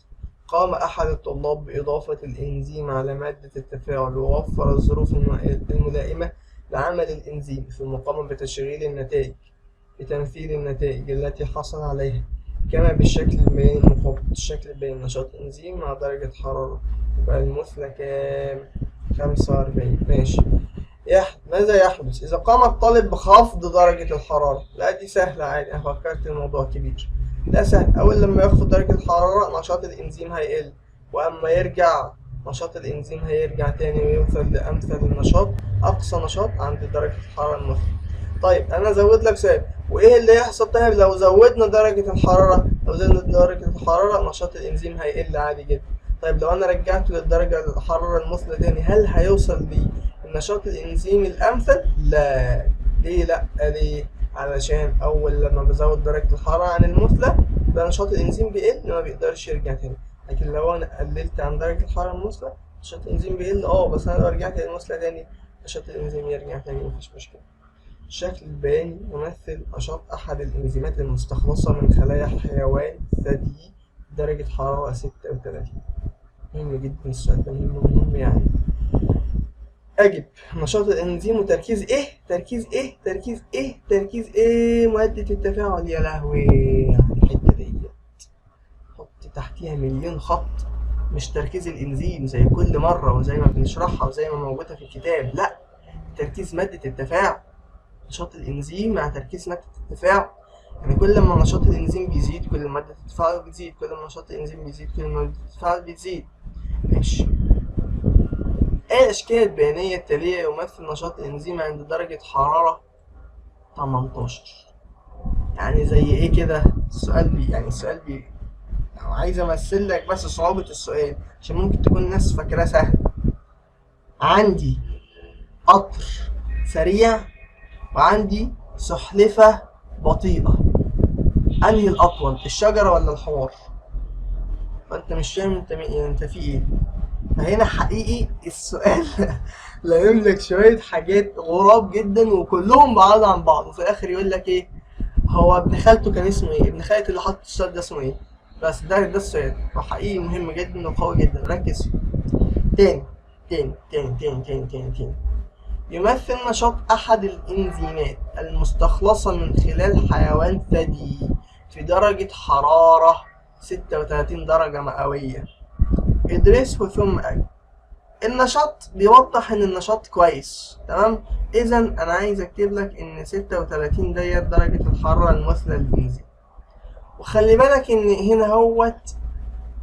قام أحد الطلاب بإضافة الإنزيم على مادة التفاعل ووفر الظروف الملائمة لعمل الإنزيم، ثم قام بتشغيل النتائج بتمثيل النتائج التي حصل عليها كما بالشكل البياني المقابل. الشكل البياني نشاط إنزيم مع درجة حرارة، يبقى المثلى كام؟ 45. ماشي. ماذا يحدث إذا قام الطالب بخفض درجة الحرارة؟ لا دي سهلة عادي، أنا فكرت الموضوع كبير. لا سهل. أول لما يخفض درجة الحرارة نشاط الإنزيم هيقل، وأما يرجع نشاط الإنزيم هيرجع تاني ويوصل لأمثل النشاط، أقصى نشاط عند درجة الحرارة المثلى. طيب أنا أزود لك سؤال، وإيه اللي يحصل طيب لو زودنا درجة الحرارة؟ لو زودنا درجة الحرارة نشاط الإنزيم هيقل عادي جدا. طيب لو أنا رجعته للدرجة الحرارة المثلى تاني، هل هيوصل للنشاط الإنزيمي الأمثل؟ لا. ليه لا؟ ليه؟ علشان أول لما بزود درجة الحرارة عن المثلى ده نشاط الإنزيم بيقل، ما بيقدرش يرجع تاني. لكن لو أنا قللت عن درجة الحرارة المثلى نشاط الإنزيم بيقل، بس أنا لو رجعت للمثلى تاني نشاط الإنزيم يرجع تاني، مفيش مشكلة. الشكل البياني يمثل نشاط أحد الإنزيمات المستخلصة من خلايا حيوان ثدي درجة حرارة 36. مهم جدا السؤال ده، مهم يعني. أجب نشاط الإنزيم وتركيز إيه؟ تركيز إيه؟ تركيز إيه؟ تركيز إيه؟ مادة التفاعل. يا لهوي الحتة ديت حط تحتيها مليون خط. مش تركيز الإنزيم زي كل مرة وزي ما بنشرحها وزي ما موجودة في الكتاب، لا، تركيز مادة التفاعل. نشاط الإنزيم مع تركيز مادة التفاعل، يعني كل ما نشاط الإنزيم بيزيد كل ما مادة التفاعل بتزيد، كل ما نشاط الإنزيم بيزيد كل ما مادة التفاعل بتزيد. ماشي. ايه الأشكال البيانية التالية يمثل نشاط الإنزيم عند درجة حرارة 18؟ يعني زي ايه كده؟ السؤال بي يعني السؤال بي يعني عايز امثل لك بس صعوبة السؤال عشان ممكن تكون الناس فاكراه سهل. عندي قطر سريع وعندي سلحفة بطيئة، أنهي الأطول، الشجرة ولا الحمار؟ فانت مش فاهم انت يعني انت في ايه. فهنا حقيقي السؤال لا لك شوية حاجات غراب جدا وكلهم بعاد عن بعض، وفي الاخر يقول لك ايه، هو ابن خالته كان اسمه ايه، ابن خالته اللي حط السؤال ده اسمه ايه. بس ده السؤال، وحقيقي مهم جدا وقوي جدا، ركز فيه. تاني تاني تاني تاني تاني تاني تاني. يمثل نشاط أحد الإنزيمات المستخلصة من خلال حيوان ثدي في درجة حرارة 36 درجة مئوية. ادرسه ثم أجب. النشاط بيوضح إن النشاط كويس، تمام؟ إذا أنا عايز أكتب لك إن 36 ديت درجة الحرارة المثلى للإنزيم. وخلي بالك إن هنا هوت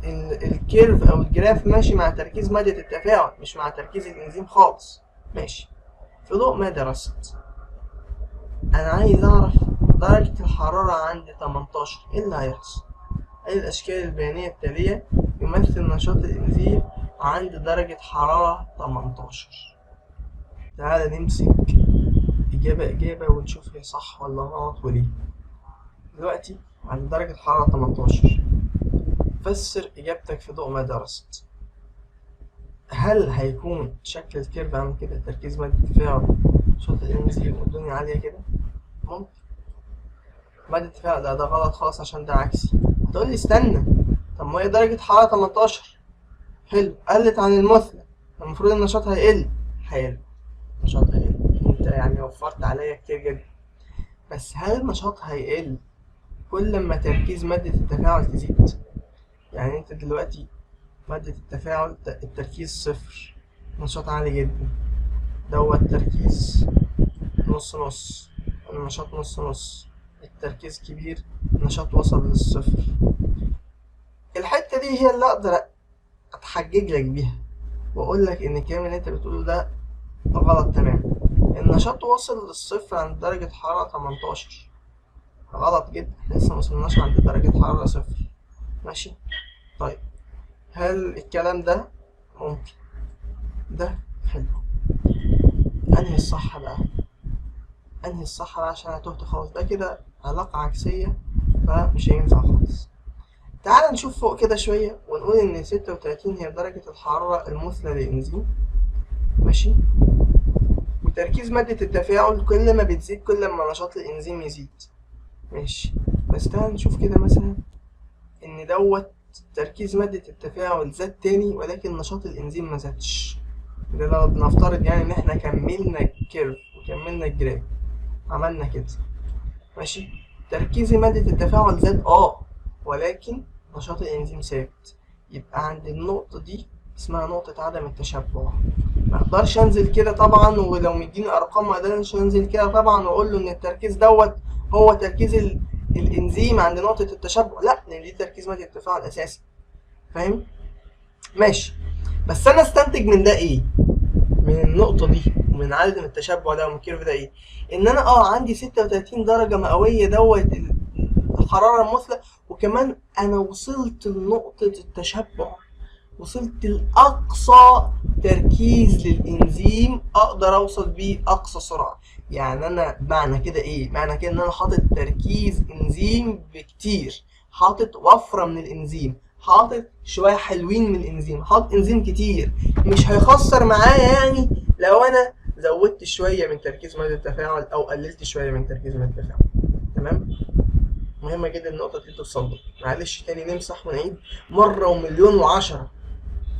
ال curve أو ال graph ماشي مع تركيز مادة التفاعل، مش مع تركيز الإنزيم خالص. ماشي. في ضوء ما درست، أنا عايز أعرف درجة الحرارة عند 18 إيه اللي هيحصل؟ أي الأشكال البيانية التالية يمثل نشاط الإنزيم عند درجة حرارة 18. تعالى نمسك إجابة إجابة ونشوف هي صح ولا غلط وليه. دلوقتي عند درجة حرارة 18، فسر إجابتك في ضوء ما درست. هل هيكون شكل ال curve عامل كده، تركيز مادة التفاعل نشاط الإنزيم والدنيا عالية كده؟ ممكن. مادة التفاعل ده غلط خالص عشان ده عكسي. هتقول لي استنى، طب ما هي درجة حرارة 18، حلو، قلت عن المثلى، المفروض النشاط هيقل. حلو، النشاط هيقل، انت يعني وفرت عليا كتير جدا. بس هل النشاط هيقل كل ما تركيز مادة التفاعل تزيد؟ يعني انت دلوقتي مادة التفاعل التركيز صفر، نشاط عالي جدا، دوت تركيز نص نص، النشاط نص نص، التركيز كبير، النشاط وصل للصفر. الحتة دي هي اللي اقدر اتحجج لك بيها واقول لك ان الكلام اللي انت بتقوله ده غلط. تمام، النشاط وصل للصفر عند درجة حرارة 18، غلط جدا، احنا لسه موصلناش عند درجة حرارة صفر. ماشي. طيب هل الكلام ده ممكن؟ ده حلو. انهي الصح بقى؟ انهي الصح بقى عشان انا تهت خالص. ده كده علاقة عكسية فمش هينفع خالص. تعال نشوف فوق كده شوية ونقول إن 36 هي درجة الحرارة المثلى للإنزيم. ماشي. وتركيز مادة التفاعل كل ما بتزيد كل ما نشاط الإنزيم يزيد. ماشي. بس تعال نشوف كده مثلا إن دوت تركيز مادة التفاعل زاد تاني ولكن نشاط الإنزيم ما زادش. ده لو بنفترض يعني إن إحنا كملنا ال curve وكملنا ال graph عملنا كده. ماشي. تركيز مادة التفاعل زاد ولكن نشاط الإنزيم ثابت. يبقى عند النقطة دي اسمها نقطة عدم التشبع. ما اقدرش انزل كده طبعا، ولو مديني ارقام ما اقدرش انزل كده طبعا واقول له ان التركيز دوت هو تركيز الانزيم عند نقطة التشبع، لا، لان دي تركيز مادة التفاعل اساسا. فاهم؟ ماشي. بس انا استنتج من ده ايه؟ من النقطة دي ومن عدم التشبع ده ومن ال curve ده ايه؟ ان انا عندي 36 درجة مئوية دوت الحرارة المثلى، وكمان انا وصلت لنقطة التشبع، وصلت لأقصى تركيز للإنزيم أقدر أوصل بيه أقصى سرعة. يعني أنا معنى كده إيه؟ معنى كده إن أنا حاطط تركيز إنزيم بكتير، حاطط وفرة من الإنزيم، حاطط شوية حلوين من الإنزيم، حاطط إنزيم كتير، مش هيخسر معايا يعني لو أنا زودت شوية من تركيز مادة التفاعل أو قللت شوية من تركيز مادة التفاعل. تمام؟ مهمة جدا النقطة دي توصل لك. معلش تاني نمسح ونعيد مرة ومليون وعشرة.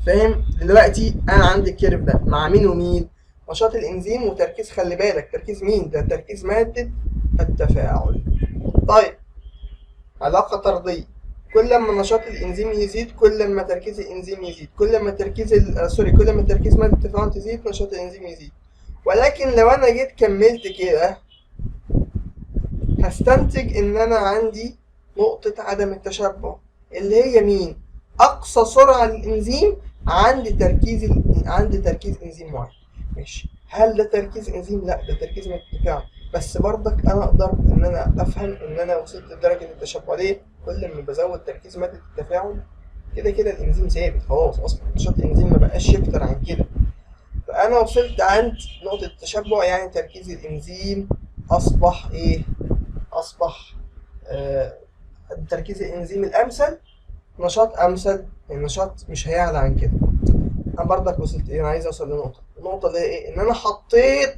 فاهم؟ دلوقتي انا عندي ال curve ده مع مين ومين؟ نشاط الانزيم وتركيز، خلي بالك تركيز مين؟ ده تركيز مادة التفاعل. طيب علاقة طردية، كل ما نشاط الانزيم يزيد كل ما تركيز الانزيم يزيد، كل ما تركيز كل ما تركيز مادة التفاعل تزيد نشاط الانزيم يزيد. ولكن لو انا جيت كملت كده هستنتج ان انا عندي نقطة عدم التشبع اللي هي مين؟ اقصى سرعة للانزيم عند تركيز عند تركيز انزيم معين. ماشي. هل ده تركيز انزيم؟ لا، ده تركيز مادة التفاعل. بس برضك انا اقدر ان انا افهم ان انا وصلت لدرجة التشبع. ليه؟ كل ما بزود تركيز مادة التفاعل كده كده الانزيم ثابت خلاص، اصلا نشاط الانزيم ما بقاش يكتر عن كده. فانا وصلت عند نقطة التشبع، يعني تركيز الانزيم اصبح ايه؟ اصبح تركيز الانزيم الامثل 0.5 نشاط امثل، النشاط مش هيعلى عن كده. انا برضك وصلت ايه؟ انا عايز اوصل لنقطة، النقطة اللي هي ايه؟ ان انا حطيت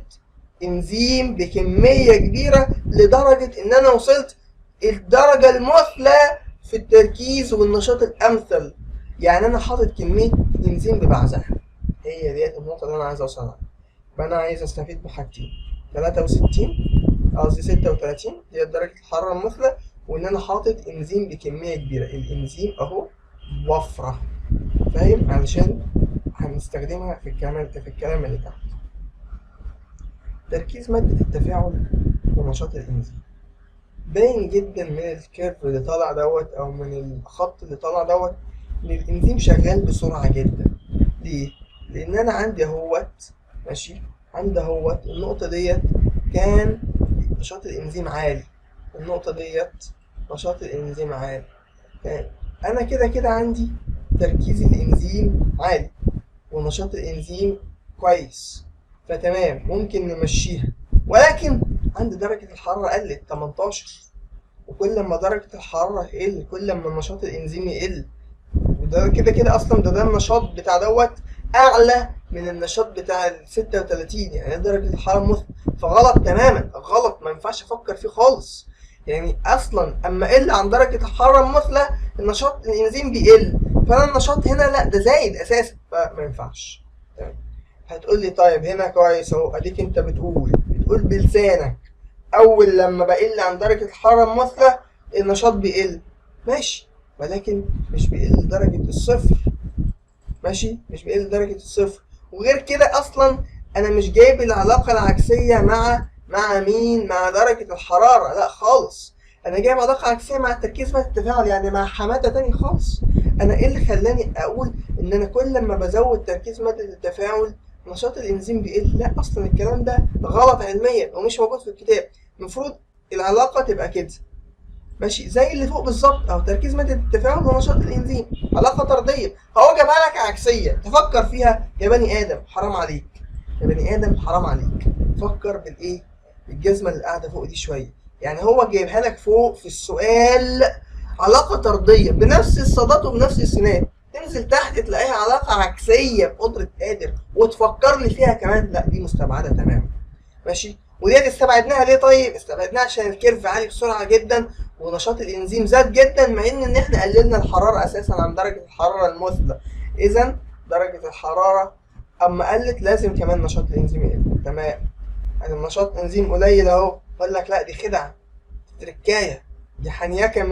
انزيم بكمية كبيرة لدرجة ان انا وصلت الدرجة المثلى في التركيز والنشاط الامثل. يعني انا حاطط كمية انزيم ببعزها. هي ديت النقطة اللي انا عايز اوصلها. يبقى انا عايز استفيد بحاجتين، 63 قصدي 36 هي درجه الحرارة المثلى، وان انا حاطط انزيم بكمية كبيرة. الانزيم اهو وفرة، فاهم؟ علشان هنستخدمها في الكلام اللي تحت. تركيز مادة التفاعل ونشاط الانزيم باين جدا من ال curve اللي طالع دوت او من الخط اللي طالع دوت ان الانزيم شغال بسرعة جدا. ليه؟ لان انا عندي اهوت، ماشي، عندي اهوت النقطة ديت كان نشاط الانزيم عالي، النقطة ديت نشاط الانزيم عالي، انا كده كده عندي تركيز الانزيم عالي ونشاط الانزيم كويس، فتمام ممكن نمشيها. ولكن عند درجة الحرارة قلت 18، وكل ما درجة الحرارة تقل كل ما نشاط الانزيم يقل، وده كده كده اصلا ده النشاط بتاع دوت اعلى من النشاط بتاع ال 36، يعني درجة الحرارة مثلى. فغلط تماما، غلط، ما ينفعش افكر فيه خالص. يعني اصلا اما قل عن درجة الحرارة المثلى النشاط الانزيم بيقل، فانا النشاط هنا لا ده زايد اساسا، فما ينفعش. تمام. هتقول لي طيب هنا كويس اهو، اديك انت بتقول بلسانك اول لما بقل عن درجة الحرارة المثلى النشاط بيقل، ماشي، ولكن مش بيقل درجة الصفر، ماشي، مش بيقل درجة الصفر. وغير كده اصلا انا مش جايب العلاقة العكسية مع مين؟ مع درجة الحرارة، لا خالص، انا جايب علاقة عكسية مع التركيز مع التفاعل، يعني مع حمادة تاني خالص. انا ايه اللي خلاني اقول ان انا كل لما بزود تركيز مادة التفاعل نشاط الانزيم بيقل؟ لا، اصلا الكلام ده غلط علميا ومش موجود في الكتاب. المفروض العلاقة تبقى كده، ماشي، زي اللي فوق بالظبط اهو، تركيز مادة التفاعل ونشاط الانزيم علاقة طردية. هو جابها لك عكسية، تفكر فيها يا بني ادم، حرام عليك يا بني ادم، حرام عليك. فكر بالايه؟ بالجزمة اللي قاعدة فوق دي شوية. يعني هو جايبها لك فوق في السؤال علاقة طردية بنفس الصادات وبنفس السينات، تنزل تحت تلاقيها علاقة عكسية بقدرة قادر وتفكر لي فيها كمان، لا دي مستبعدة تماما، ماشي. وديت استبعدناها ليه طيب؟ استبعدناها عشان ال curve عالي بسرعة جدا ونشاط الانزيم زاد جدا، مع ان احنا قللنا الحرارة اساسا عن درجة الحرارة المثلى. اذا درجة الحرارة اما قلت لازم كمان نشاط الانزيم يقل، تمام. يعني النشاط انزيم قليل اهو، اقول لك لا دي خدعة، دي تركاية، دي حنيكة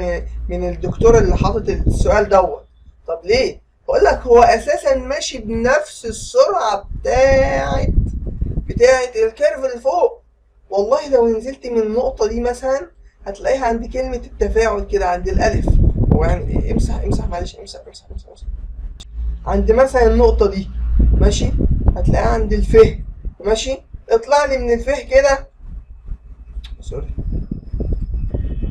من الدكتور اللي حاطط السؤال دوت. طب ليه؟ بقول لك هو اساسا ماشي بنفس السرعة بتاعت ال curve اللي فوق. والله لو نزلت من النقطة دي مثلا هتلاقيها عند كلمة التفاعل كده عند الألف، ويعني امسح معلش، امسح امسح امسح امسح عند مثلا النقطة دي، ماشي، هتلاقيها عند الف، ماشي، اطلع لي من الف كده، sorry،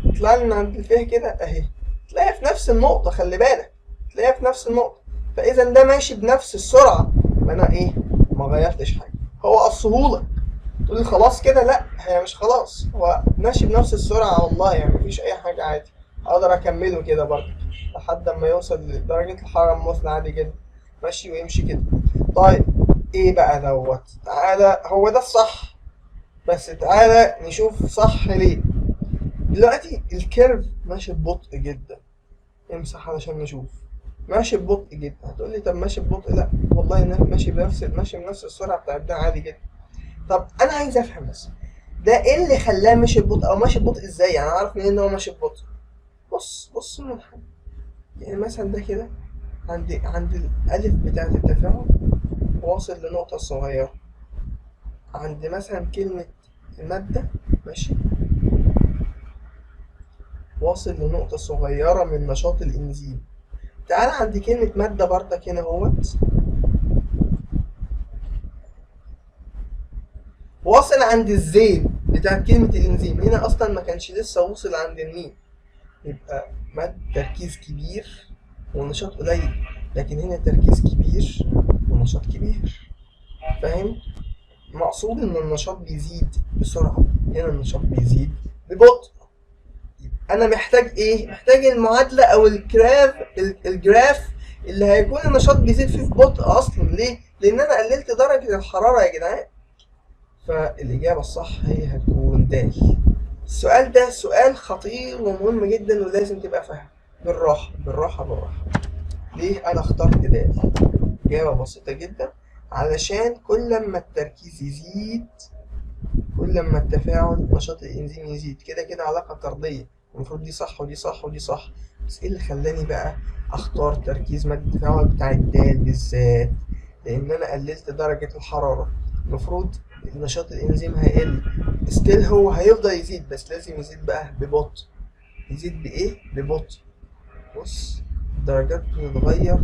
اطلع لي من عند الف كده اهي، تلاقيها في نفس النقطة، خلي بالك تلاقيها في نفس النقطة. فإذا ده ماشي بنفس السرعة، ما أنا إيه؟ ما غيرتش حاجة. هو قصهولك تقول لي خلاص كده، لا هي مش خلاص، هو ماشي بنفس السرعة والله، يعني مفيش أي حاجة، عادي أقدر أكمله كده برضه لحد ما يوصل لدرجة الحرارة المثلى عادي جدا، ماشي ويمشي كده. طيب إيه بقى دوت؟ تعالى، هو ده الصح، بس تعالى نشوف صح ليه. دلوقتي ال curve ماشي ببطء جدا، امسح علشان نشوف، ماشي ببطء جدا. هتقول لي طب ماشي ببطء، لا والله انا ماشي بنفس السرعة بتاعت ده عادي جدا. طب انا عايز افهم بس ده ايه اللي خلاه ماشي ببطء، او ماشي ببطء ازاي؟ يعني اعرف منين ان هو ماشي ببطء؟ بص المنحنى، يعني مثلا ده كده عند الالف بتاعت التفاعل واصل لنقطة صغيرة، عند مثلا كلمة المادة، ماشي، واصل لنقطة صغيرة من نشاط الإنزيم. تعال عند كلمة مادة بردك هنا اهوت، واصل عند الزين بتاع كلمة الإنزيم، هنا أصلا ما كانش لسه وصل عند الميم، يبقى مادة تركيز كبير ونشاط قليل، لكن هنا تركيز كبير ونشاط كبير، فاهم؟ مقصود إن النشاط بيزيد بسرعة، هنا النشاط بيزيد ببطء. انا محتاج ايه؟ محتاج المعادلة او ال graph اللي هيكون النشاط بيزيد فيه في بطء اصلا. ليه؟ لان انا قللت درجه الحرارة يا جدعان. فالاجابه الصح هي هتكون د. السؤال ده سؤال خطير ومهم جدا ولازم تبقى فاهم. بالراحة بالراحة بالراحة. ليه انا اخترت د؟ اجابه بسيطة جدا، علشان كل ما التركيز يزيد كل ما التفاعل نشاط الانزيم يزيد. كده كده علاقة طرديه، المفروض دي صح ودي صح ودي صح، بس ايه اللي خلاني بقى اختار تركيز مادة التفاعل بتاع الدال بالذات؟ لان انا قللت درجه الحرارة، المفروض نشاط الانزيم هيقل، still هو هيفضل يزيد، بس لازم يزيد بقى ببطء. يزيد بايه؟ ببطء. بص الدرجات بتتغير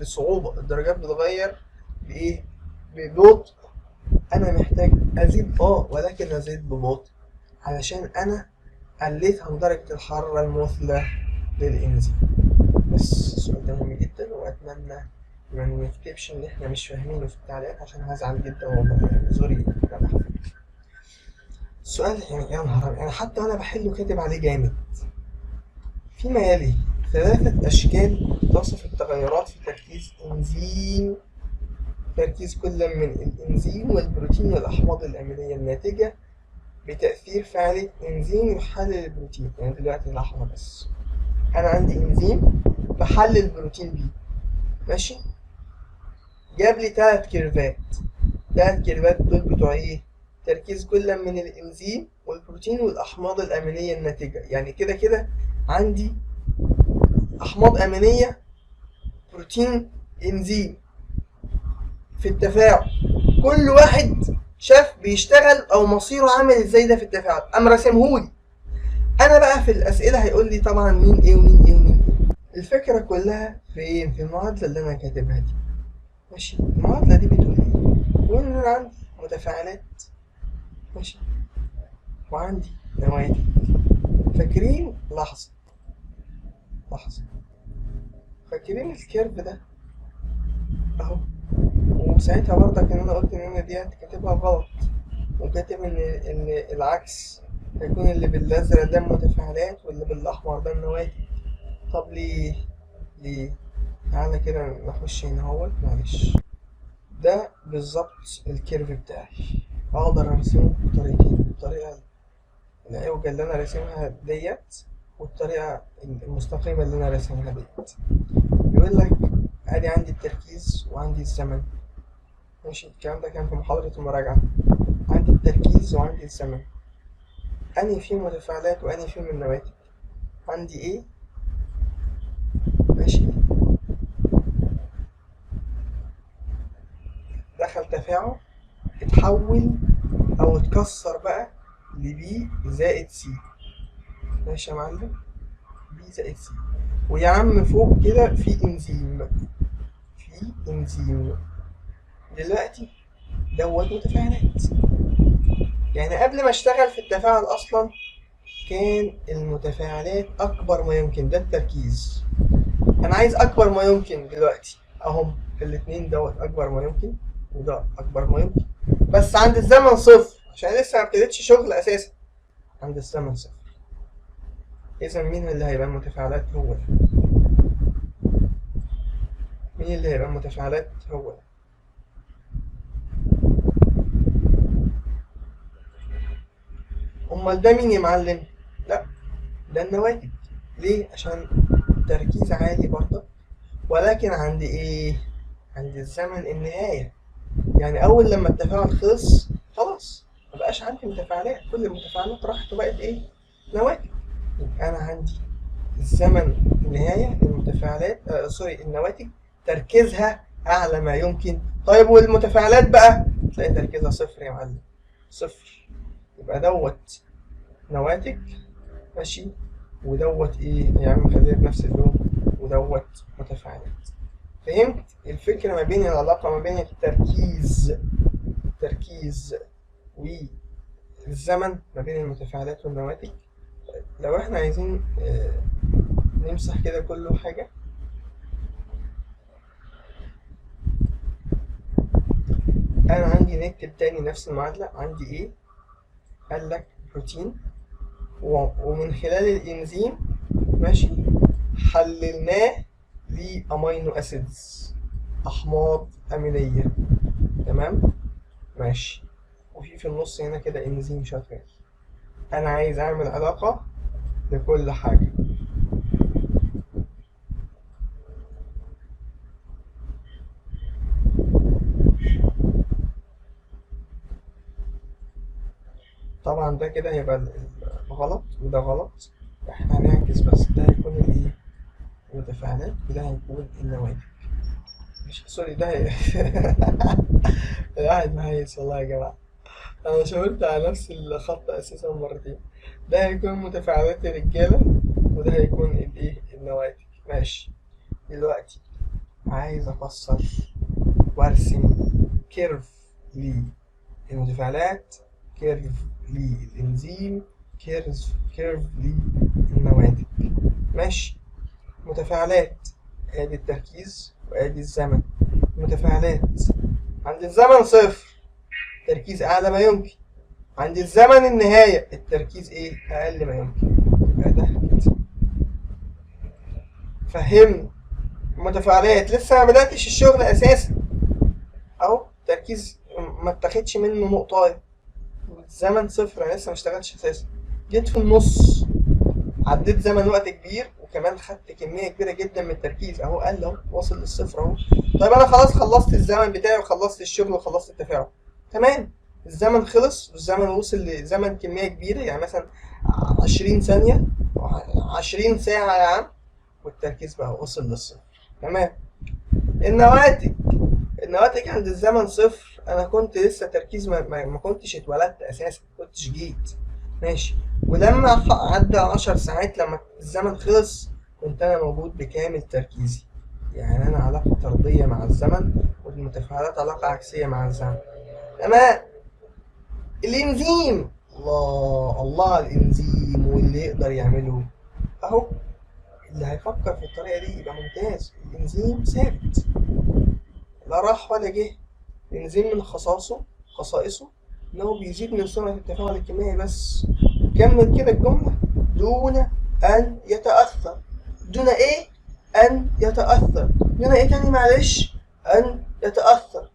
بصعوبة، الدرجات بتتغير بايه؟ ببطء. انا محتاج ازيد ولكن ازيد ببطء علشان انا قليت عن درجة الحرارة المثلى للإنزيم. بس السؤال ده مهم جدا، وأتمنى ما نكتبش إن إحنا مش فاهمينه في التعليقات عشان هزعل جدا والله، يعني sorry أنا بحفظ السؤال يعني يا نهار أنا حتى وأنا بحله كاتب عليه جامد. فيما يلي 3 أشكال تصف التغيرات في تركيز إنزيم، تركيز كل من الإنزيم والبروتين والأحماض الأمينية الناتجة بتأثير فعالية إنزيم يحلل البروتين. يعني دلوقتي لحظة بس، أنا عندي إنزيم بحلل بروتين بيه، ماشي؟ جاب لي 3 curve ات، 3 curve ات دول بتوع إيه؟ تركيز كل من الإنزيم والبروتين والأحماض الأمينية الناتجة. يعني كده كده عندي أحماض أمينية، بروتين، إنزيم في التفاعل، كل واحد شاف بيشتغل او مصيره عامل ازاي ده في التفاعل، قام راسمهولي. انا بقى في الاسئلة هيقول لي طبعا مين ايه ومين ايه ومين ايه. الفكرة كلها فين؟ في المعادلة اللي انا كاتبها دي، ماشي؟ المعادلة دي بتقول ايه؟ بتقول ان انا عندي متفاعلات، ماشي، وعندي نواتج. فاكرين؟ لحظة لحظة، فاكرين ال curve ده اهو؟ وساعتها برضك ان انا قلت ان انا دي كاتبها غلط، وكاتب ان العكس هيكون اللي بالازرق ده المتفاعلات واللي بالاحمر ده النواتج. طب ليه؟ ليه؟ تعالى كده نخش هنا اهوت، معلش ده بالظبط ال curve بتاعي، اقدر ارسمه بطريقتين، الطريقة العوجه اللي انا راسمها ديت والطريقة المستقيمة اللي انا راسمها ديت. بيقول لك ادي عندي التركيز وعندي الزمن، ماشي؟ الكلام ده كان في محاضرة المراجعة. عندي التركيز وعندي الزمن، أنهي فيهم متفاعلات وأنهي فيهم النواتج؟ عندي إيه؟ ماشي، دخل تفاعل اتحول أو اتكسر بقى ل B زائد C، ماشي يا معلم؟ B زائد C، ويا عم فوق كده في إنزيم، في إنزيم. دلوقتي دوت متفاعلات، يعني قبل ما اشتغل في التفاعل اصلا كان المتفاعلات اكبر ما يمكن، ده التركيز، انا عايز اكبر ما يمكن دلوقتي، اهم الاتنين دوت اكبر ما يمكن وده اكبر ما يمكن، بس عند الزمن صفر عشان لسه ما ابتديتش شغل اساسا، عند الزمن صفر. اذا مين اللي هيبقى المتفاعلات؟ هو ده. مين اللي هيبقى المتفاعلات؟ هو ده. امال ده مين يا معلم؟ لا ده النواتج. ليه؟ عشان تركيز عالي برضه، ولكن عند ايه؟ عند الزمن النهاية، يعني اول لما التفاعل خلص خلاص مبقاش عندي متفاعلات، كل المتفاعلات راحت وبقت ايه؟ نواتج. يبقى انا عندي الزمن النهاية، المتفاعلات سوري النواتج تركيزها اعلى ما يمكن. طيب والمتفاعلات بقى تلاقي تركيزها صفر يا معلم، صفر. يبقى دوت نواتج، ماشي، ودوت ايه يا عم؟ خلينا بنفس اللون، ودوت متفاعلات. فهمت الفكرة ما بين العلاقة ما بين التركيز، التركيز والزمن ما بين المتفاعلات والنواتج؟ لو احنا عايزين نمسح كده كله حاجة، انا عندي نكتب تاني نفس المعادلة. عندي ايه؟ قال لك بروتين ومن خلال الانزيم ماشي حللناه ل amino acids، احماض امينيه. تمام ماشي. وفي النص هنا كده انزيم شغال. انا عايز اعمل علاقة لكل حاجة. طبعا ده كده هيبقى غلط وده غلط، احنا هنعكس، بس ده هيكون الايه؟ المتفاعلات، وده هيكون النواتج. مش sorry ده هي... الواحد مهيس والله يا جماعة، انا شاورت على نفس الخط اساسا مرتين. ده هيكون متفاعلات الرجالة وده هيكون الايه؟ النواتج. ماشي. دلوقتي عايز افسر وارسم curve للمتفاعلات، curve للانزيم، curve للنواتج. ماشي. متفاعلات، ادي التركيز وادي الزمن. متفاعلات عند الزمن صفر، تركيز اعلى ما يمكن. عند الزمن النهاية التركيز ايه؟ اقل ما يمكن. يبقى ده كده. فهمني؟ المتفاعلات لسه ما بدأتش الشغل اساسا، اهو تركيز ما اتاخدش منه نقطة، الزمن صفر، انا لسه ما اشتغلتش اساسا. جيت في النص عديت زمن وقت كبير، وكمان خدت كمية كبيرة جدا من التركيز، اهو قل اهو، واصل للصفر اهو. طيب انا خلاص خلصت الزمن بتاعي وخلصت الشغل وخلصت التفاعل، تمام. الزمن خلص والزمن وصل لزمن كمية كبيرة، يعني مثلا 20 ثانية، 20 ساعة يا عم، والتركيز بقى وصل للصفر، تمام. النواتج، النواتج عند الزمن صفر، انا كنت لسه تركيز ما كنتش اتولدت اساسا، ما كنتش جيت، ماشي. ولما عدى 10 ساعات لما الزمن خلص كنت انا موجود بكامل تركيزي، يعني انا علاقة طردية مع الزمن، والمتفاعلات علاقة عكسية مع الزمن، تمام. الانزيم، الله الله على الانزيم واللي يقدر يعمله اهو، اللي هيفكر في الطريقة دي يبقى ممتاز. الانزيم ثابت، لا راح ولا جه. الانزيم من خصائصه ان هو بيزيد من سرعة التفاعل الكيميائي بس. كمل كده الجملة، دون ان يتأثر. دون ايه؟ ان يتأثر. دون ايه تاني معلش؟ ان يتأثر.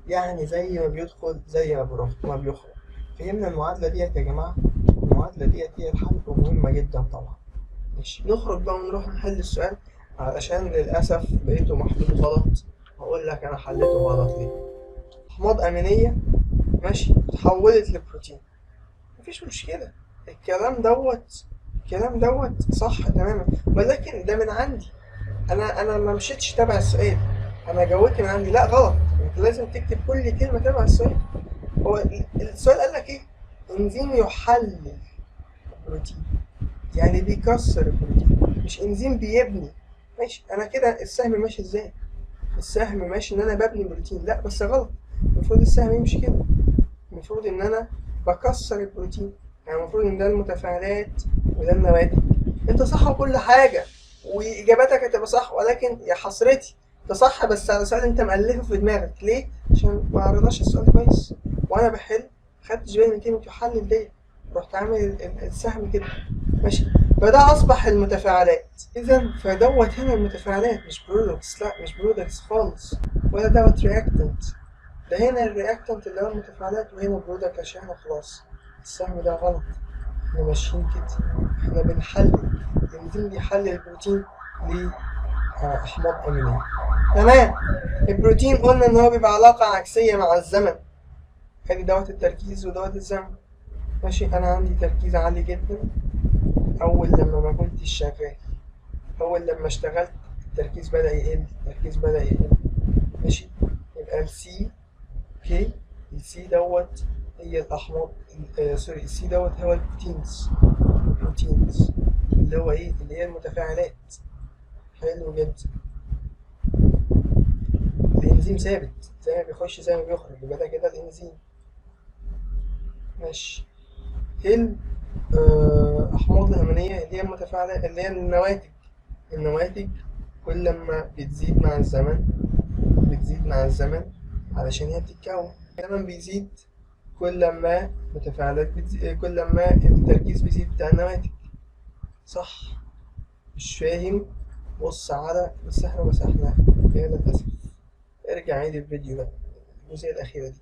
يعني زي ما بيدخل زي ما بيروح ما بيخرج. فهمنا المعادلة ديت يا جماعة؟ المعادلة ديت هي الحل ومهمة جدا طبعا. ماشي، نخرج بقى ونروح نحل السؤال، علشان للأسف لقيته محلول غلط. هقول لك أنا حليته غلط ليه. أحماض أمينية ماشي اتحولت لبروتين، مفيش مشكلة، الكلام دوت صح تماما، ولكن ده من عندي أنا ما مشيتش تبع السؤال، أنا جاوبت من عندي. لا غلط، أنت لازم تكتب كل كلمة تبع السؤال. هو السؤال قال لك إيه؟ إنزيم يحلل البروتين، يعني بيكسر البروتين، مش إنزيم بيبني. ماشي، أنا كده السهم ماشي إزاي؟ السهم ماشي إن أنا ببني بروتين، لا بس غلط، المفروض السهم يمشي كده، المفروض إن أنا بكسر البروتين، يعني المفروض إن ده المتفاعلات وده النواتج. أنت صح وكل حاجة وإجاباتك هتبقى صح، ولكن يا حسرتي أنت صح بس على سؤال أنت مألفه في دماغك. ليه؟ عشان ما قريناش السؤال كويس، وأنا بحل خدتش بالي من كلمة يحلل دي، رحت عامل السهم كده، ماشي. فده أصبح المتفاعلات. إذا فدوت هنا المتفاعلات مش products، لا مش products خالص، ولا دوت reactant، ده هنا ال reactant اللي هو المتفاعلات وهنا product، عشان احنا خلاص السهم ده غلط، احنا ماشيين كده، احنا بنحلل، الإنزيم بيحلل البروتين لأحماض أمينية، تمام. البروتين قلنا إن هو بيبقى علاقة عكسية مع الزمن، ادي دوت التركيز ودوت الزمن، ماشي. أنا عندي تركيز عالي جدا أول لما ما كنتش شغال، أول لما اشتغلت التركيز بدأ يقل، التركيز بدأ يقل، ماشي. يبقى ال C okay، ال C دوت هي الأحماض، sorry ال C دوت هو ال proteins، ال proteins اللي هو إيه؟ اللي هي المتفاعلات. حلو جدا. الإنزيم ثابت، زي ما بيخش زي ما بيخرج، يبقى ده كده الإنزيم، ماشي. الأحماض الأمينية اللي هي المتفاعلات اللي هي النواتج، النواتج كل لما بتزيد مع الزمن، بتزيد مع الزمن علشان هي بتتكون، الزمن بيزيد كل ما المتفاعلات بتزيد، كل ما التركيز بيزيد بتاع النواتج. صح؟ مش فاهم؟ بص على، بس احنا مسحناها يا للأسف. ارجع عيد الفيديو بقى الجزئية الأخيرة دي.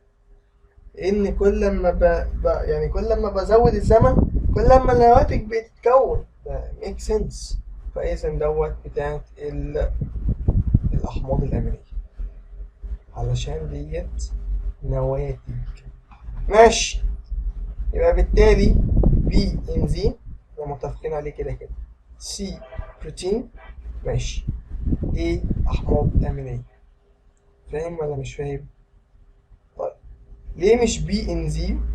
إن كل ما يعني كل ما بزود الزمن كل ما النواتج بتتكون، ده make sense. فإذا دوت بتاعت الأحماض الأمينية علشان ديت نواتج. ماشي، يبقى بالتالي B انزيم احنا متفقين عليه كده كده، C بروتين، ماشي، A أحماض أمينية. فاهم ولا مش فاهم؟ طيب ليه مش B انزيم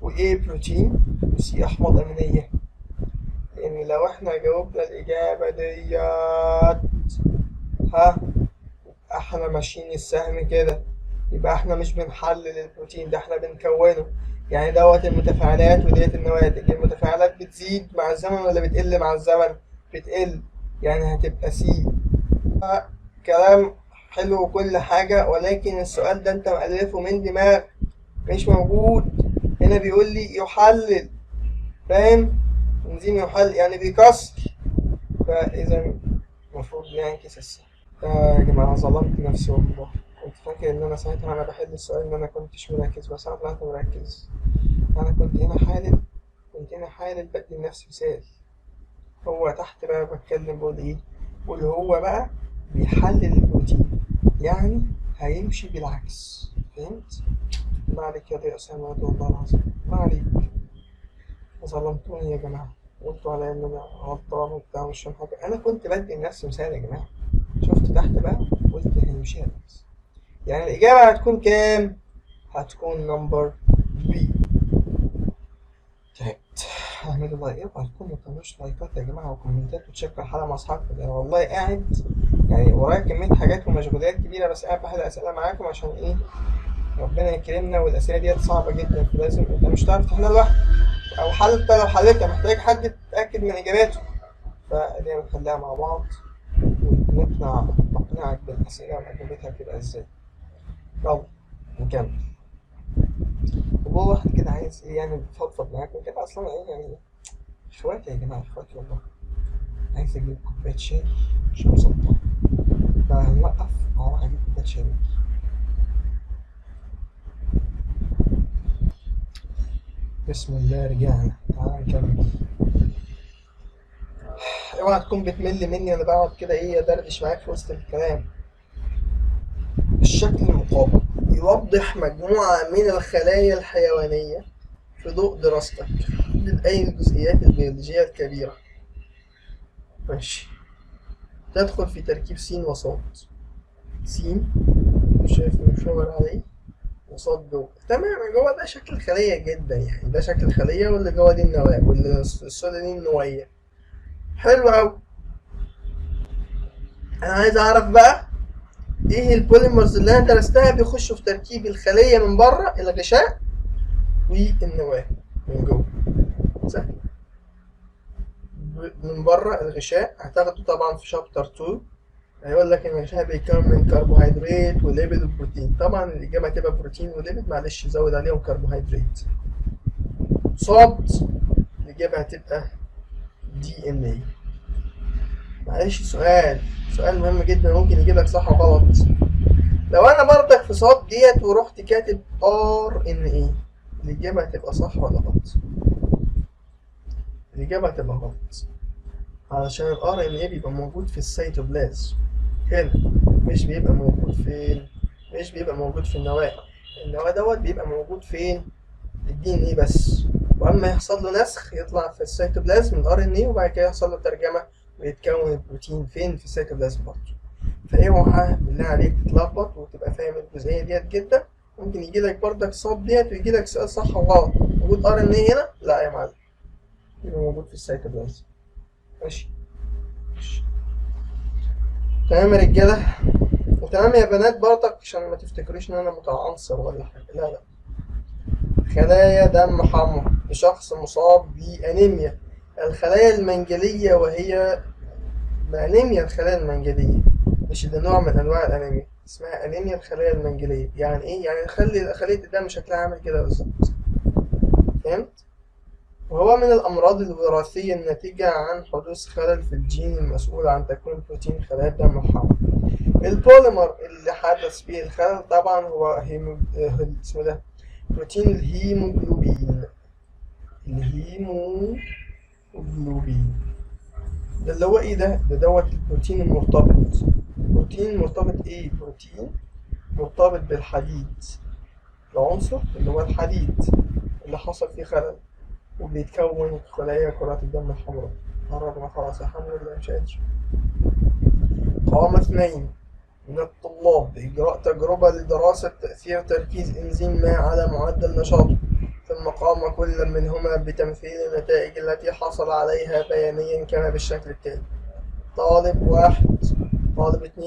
و A بروتين و C أحماض أمينية؟ لأن لو احنا جاوبنا الإجابة ديت ها احنا ماشيين السهم كده، يبقى احنا مش بنحلل البروتين ده، احنا بنكونه. يعني دوت المتفاعلات وديت النواتج. المتفاعلات بتزيد مع الزمن ولا بتقل مع الزمن؟ بتقل، يعني هتبقى C. كلام حلو وكل حاجة، ولكن السؤال ده انت مألفه من دماغ مش موجود. هنا بيقول لي يحلل، فاهم؟ انزيم يحلل يعني بيكسر، فإذا المفروض نعكس السهم. يا جماعة ظلمت نفسي والله، كنت فاكر إن أنا ساعتها وأنا بحل السؤال إن أنا كنتش مركز، بس أنا طلعت مركز. أنا كنت هنا حالل بدي لنفسي مثال. هو تحت بقى بتكلم بقول إيه؟ بقول هو بقى بيحلل البروتين، يعني هيمشي بالعكس. فهمت؟ ما عليك يا ضياء أسامة والله العظيم، ما عليك، ظلمتوني يا جماعة، قلتوا عليا إن أنا غلطان وبتاع مش فاهم حاجة. أنا كنت بدي لنفسي مثال يا جماعة. شفت تحت بقى قلت هيمشي بالعكس، يعني الإجابة هتكون كام؟ هتكون number B. تعبت. اعملوا like، اوعى تكونوا ما بتعملوش لايكات يا جماعة وكومنتات وتشاركوا الحلقة مع أصحابكم. أنا والله قاعد يعني ورايا كمية حاجات ومشغوليات كبيرة، بس قاعد بحل أسئلة معاكم عشان إيه؟ ربنا يكرمنا، والأسئلة ديت صعبة جدا، فلازم أنت مش هتعرف تحلها لوحدك، أو حتى لو حلتها محتاج حد تتأكد من إجاباته. فدايما نخليها مع بعض ونقنع نقنعك بالأسئلة وأجوبتها بتبقى إزاي. يلا نكمل. وهو واحد كده عايز إيه يعني بفضفض معاكم كده، أصلا إيه يعني إخواتي يا جماعة، إخواتي والله. عايز أجيب كوباية شاي مش مصدق، فهنوقف وهروح أجيب كوباية شاي. بسم الله رجعنا، تعالى نكمل. اوعى تكون بتمل مني انا بقعد كده ايه ادردش معاك في وسط الكلام. الشكل المقابل يوضح مجموعة من الخلايا الحيوانية في ضوء دراستك لأي الجزيئات البيولوجية الكبيرة. ماشي، تدخل في تركيب س وصاد. س مش شايف مشاور عليه وصاد جوه، تمام. جوه ده شكل الخلية جدا، يعني ده شكل الخلية، واللي جوه دي النواة، واللي السودة دي النوية. حلو أوي. أنا عايز أعرف بقى إيه ال polymers اللي أنا درستها بيخشوا في تركيب الخلية من بره الغشاء والنواة من جوه. سهل. من بره الغشاء هتاخده طبعا في chapter 2، هيقول لك ان الغشاء بيتكون من كربوهيدرات و lipid وبروتين. طبعا الاجابه هتبقى بروتين و lipid، معلش زود عليهم كربوهيدرات. صاد الاجابه هتبقى DNA. معلش سؤال مهم جدا ممكن يجيب لك صح وغلط. لو انا برضك في صاد ديت ورحت كاتب RNA، الاجابه هتبقى صح ولا غلط؟ الاجابه هتبقى غلط، علشان ال RNA بيبقى موجود في السيتوبلازم هنا، مش بيبقى موجود فين؟ مش بيبقى موجود في النواة. النواة دوت بيبقى موجود فين؟ ال DNA بس، واما يحصل له نسخ يطلع في السيتوبلازم ال RNA، وبعد كده يحصل له ترجمة ويتكون البروتين فين؟ في السيتوبلازم برضه. فاوعى بالله عليك تتلخبط وتبقى فاهم الجزئية ديت جدا. ممكن يجي لك برضك صاد ديت ويجي لك سؤال صح وغلط، موجود RNA هنا؟ لا يا معلم، يبقى موجود في السيتوبلازم. ماشي ماشي تمام يا رجاله، وتمام يا بنات برضك، عشان ما تفتكروش ان انا متعنصر ولا حاجه. لا لا. خلايا دم حمراء لشخص مصاب بانيميا، الخلايا المنجليه، وهي انيميا الخلايا المنجليه، مش ده نوع من انواع الانيميا، اسمها انيميا الخلايا المنجليه. يعني ايه؟ يعني خلي خليه الدم شكلها عامل كده بالظبط. فهمت؟ وهو من الأمراض الوراثية الناتجة عن حدوث خلل في الجين المسؤول عن تكوين بروتين خلايا الدم الحمراء. البوليمر اللي حدث فيه الخلل طبعا هو اسمه ده بروتين الهيموجلوبين. الهيموجلوبين ده اللي هو ايه ده؟ ده دوت البروتين المرتبط. بروتين مرتبط ايه؟ بروتين مرتبط بالحديد، العنصر اللي هو الحديد اللي حصل فيه خلل وبيتكون خلايا كرات الدم الحمراء. قربنا خلاص الحمد لله، مش قادر. قام 2 من الطلاب بإجراء تجربة لدراسة تأثير تركيز إنزيم ما على معدل نشاطه، ثم قام كل منهما بتمثيل النتائج التي حصل عليها بيانيا كما بالشكل التالي. طالب 1، طالب 2،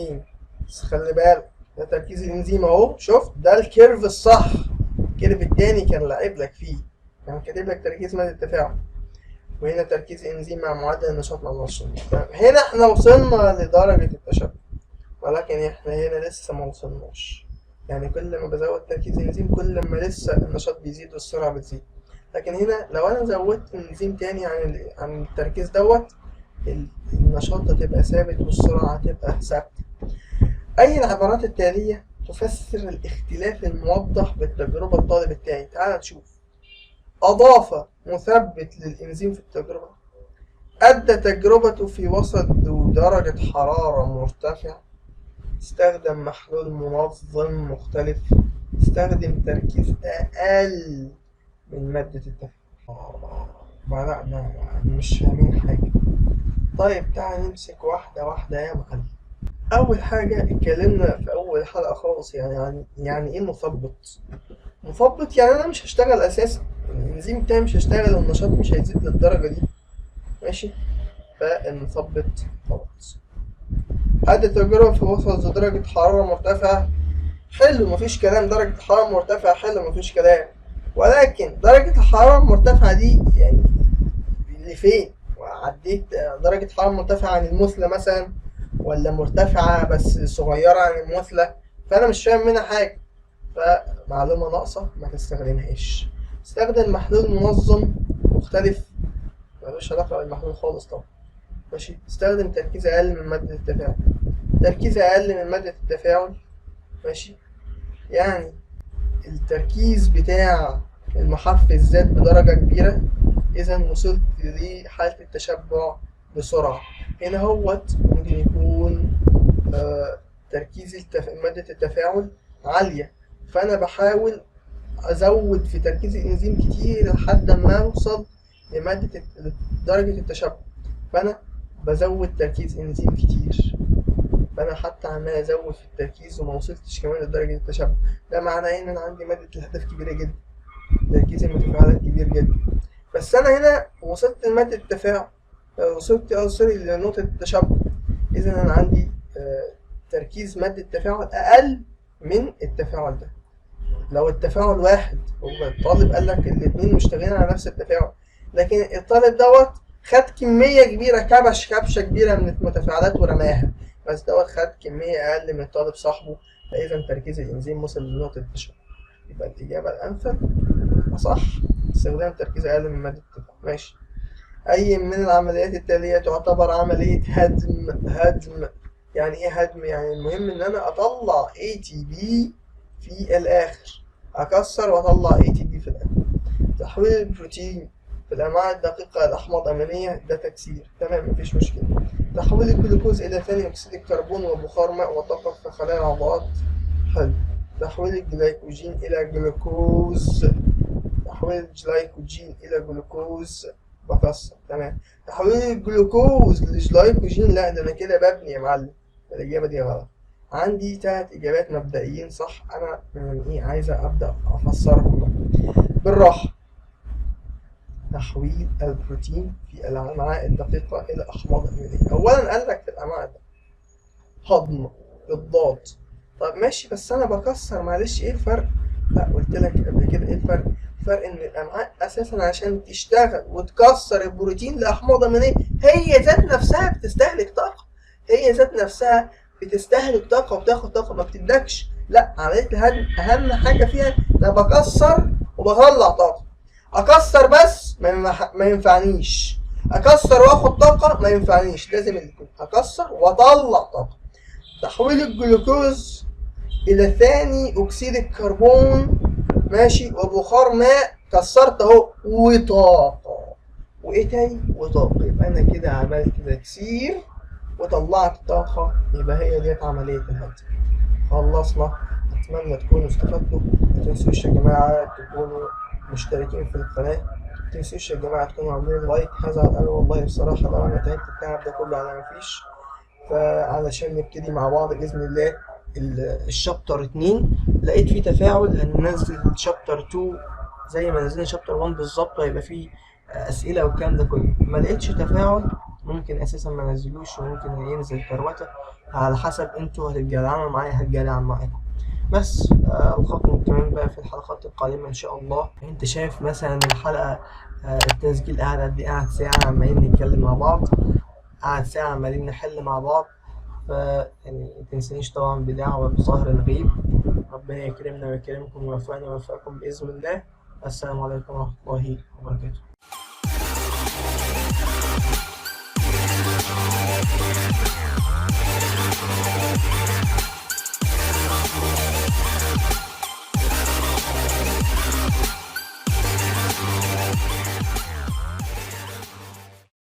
بس خلي بالك ده تركيز الإنزيم أهو، شفت ده ال curve الصح. ال curve التاني كان لعب لك فيه، كان كاتب لك تركيز مادة التفاعل، وهنا تركيز إنزيم مع معدل النشاط مع النشاط. هنا احنا وصلنا لدرجة التشبع، ولكن احنا هنا لسه ما وصلناش. يعني كل ما بزود تركيز الإنزيم كل ما لسه النشاط بيزيد والسرعة بتزيد. لكن هنا لو أنا زودت إنزيم تاني عن التركيز دوت، النشاط هتبقى ثابت والسرعة هتبقى ثابتة. أي العبارات التالية تفسر الاختلاف الموضح بالتجربة الطالب التاني؟ تعال نشوف. أضاف مثبت للإنزيم في التجربة، أدى تجربته في وسط ذو درجة حرارة مرتفعة، استخدم محلول منظم مختلف، استخدم تركيز أقل من مادة التفاعل. لا مش فاهمين حاجة. طيب تعال نمسك واحدة واحدة يا معلم. أول حاجة اتكلمنا في أول حلقة خالص يعني إيه مثبط؟ مثبط يعني أنا مش هشتغل أساسا، الإنزيم بتاعي مش هيشتغل والنشاط مش هيزيد للدرجة دي، ماشي؟ فالمثبط غلط. أدى تجربة في وسط درجة حرارة مرتفعة، حلو مفيش كلام، درجة حرارة مرتفعة حلو مفيش كلام، ولكن درجة الحرارة المرتفعة دي يعني لفين؟ وعديت درجة حرارة مرتفعة عن المثلى مثلا، ولا مرتفعة بس صغيرة عن المثلى؟ فأنا مش فاهم منها حاجة. فمعلومة ناقصة ما تستخدمهاش. استخدم محلول منظم مختلف، ملوش علاقة بالمحلول خالص طبعا، ماشي؟ استخدم تركيز أقل من مادة التفاعل، تركيز أقل من مادة التفاعل، ماشي؟ يعني التركيز بتاع المحفز زاد بدرجة كبيرة، إذا وصلت لحالة التشبع بسرعة. هنا هوت ممكن يكون تركيز مادة التفاعل عالية، فأنا بحاول أزود في تركيز الإنزيم كتير لحد ما أوصل لمادة درجة التشبع، فأنا بزود تركيز إنزيم كتير، فأنا حتى عمال أزود في التركيز وما وصلتش كمان لدرجة التشبع. ده معناه إن أنا عندي مادة الهدف كبيرة جدا، تركيز المتفاعلات كبير جدا، بس أنا هنا وصلت لمادة التفاعل، وصلت سوري لنقطة التشبع. إذا أنا عندي تركيز مادة التفاعل أقل من التفاعل ده. لو التفاعل واحد، هو الطالب قال لك الاتنين مشتغلين على نفس التفاعل، لكن الطالب دوت خد كمية كبيرة، كبشة كبيرة من المتفاعلات ورماها، بس دوت خد كمية أقل من الطالب صاحبه، فإذا تركيز الإنزيم وصل لنقطة التشبع. يبقى الإجابة الأمثل صح استخدام تركيز أقل من مادة التفاعل. ماشي. أي من العمليات التالية تعتبر عملية هدم؟ هدم يعني إيه هدم؟ يعني المهم إن أنا أطلع ATP في الآخر، أكسر وأطلع ATP في الآخر. تحويل البروتين في الأمعاء الدقيقة لأحماض أمينية، ده تكسير، تمام مفيش مشكلة. تحويل الجلوكوز إلى ثاني أكسيد الكربون وبخار ماء وطاقة في خلايا العضلات، حلو. تحويل الجلايكوجين إلى جلوكوز، تحويل الجلايكوجين إلى جلوكوز بكسر، تمام. تحويل الجلوكوز لجلايكوجين، لا ده أنا كده ببني يا معلم، الإجابة دي غلط. عندي 3 إجابات مبدئيين صح، أنا يعني إيه عايز أبدأ أفسرهم بقى بالراحة. تحويل البروتين في الأمعاء الدقيقة إلى أحماض أمينية، أولاً قال لك في الأمعاء ده هضم بالضاد، طب ماشي بس أنا بكسر، معلش إيه الفرق؟ لا قلت لك قبل كده إيه الفرق؟ الفرق إن الأمعاء أساساً عشان تشتغل وتكسر البروتين لأحماض أمينية هي ذات نفسها بتستهلك طاقة، هي ذات نفسها بتستهلك طاقة وبتاخد طاقة، ما بتدكش. لا عملية الهضم أهم حاجة فيها أنا بكسر وبطلع طاقة. اكسر بس ما ينفعنيش، اكسر واخد طاقة ما ينفعنيش، لازم الاثنين، اكسر واطلع طاقة. تحويل الجلوكوز الى ثاني اكسيد الكربون، ماشي، وبخار ماء، كسرت اهو، وطاقة، وايه تاني؟ وطاقة. يبقى انا كده عملت تكسير وطلعت طاقة، يبقى هي ديت عملية الهضم. خلصنا، اتمنى تكونوا استفدتوا. ما تنسوش يا جماعة تكونوا مشتركين في القناة، ما تنسوش يا جماعة تكونوا عاملين لايك، هزعل أوي والله بصراحة لو أنا تعبت التعب ده كله على مفيش. فعلشان نبتدي مع بعض بإذن الله ال chapter 2، لقيت فيه تفاعل هننزل chapter 2 زي ما نزلنا chapter 1 بالظبط، وهيبقى فيه أسئلة والكلام ده كله. ما لقيتش تفاعل ممكن أساسا ما نزلوش، وممكن ينزل كروتة على حسب انتوا هتتجدعنوا معايا هتجدعن معاكم. بس ألقاكم كمان بقى في الحلقات القادمة إن شاء الله. أنت شايف مثلا الحلقة، التسجيل قعد قد إيه؟ قعد ساعة عمالين نتكلم مع بعض، قعد ساعة عمالين نحل مع بعض. ف يعني متنسونيش طبعا بدعوة بظهر الغيب، ربنا يكرمنا ويكرمكم ويوفقنا ويوفقكم بإذن الله. السلام عليكم ورحمة الله وبركاته.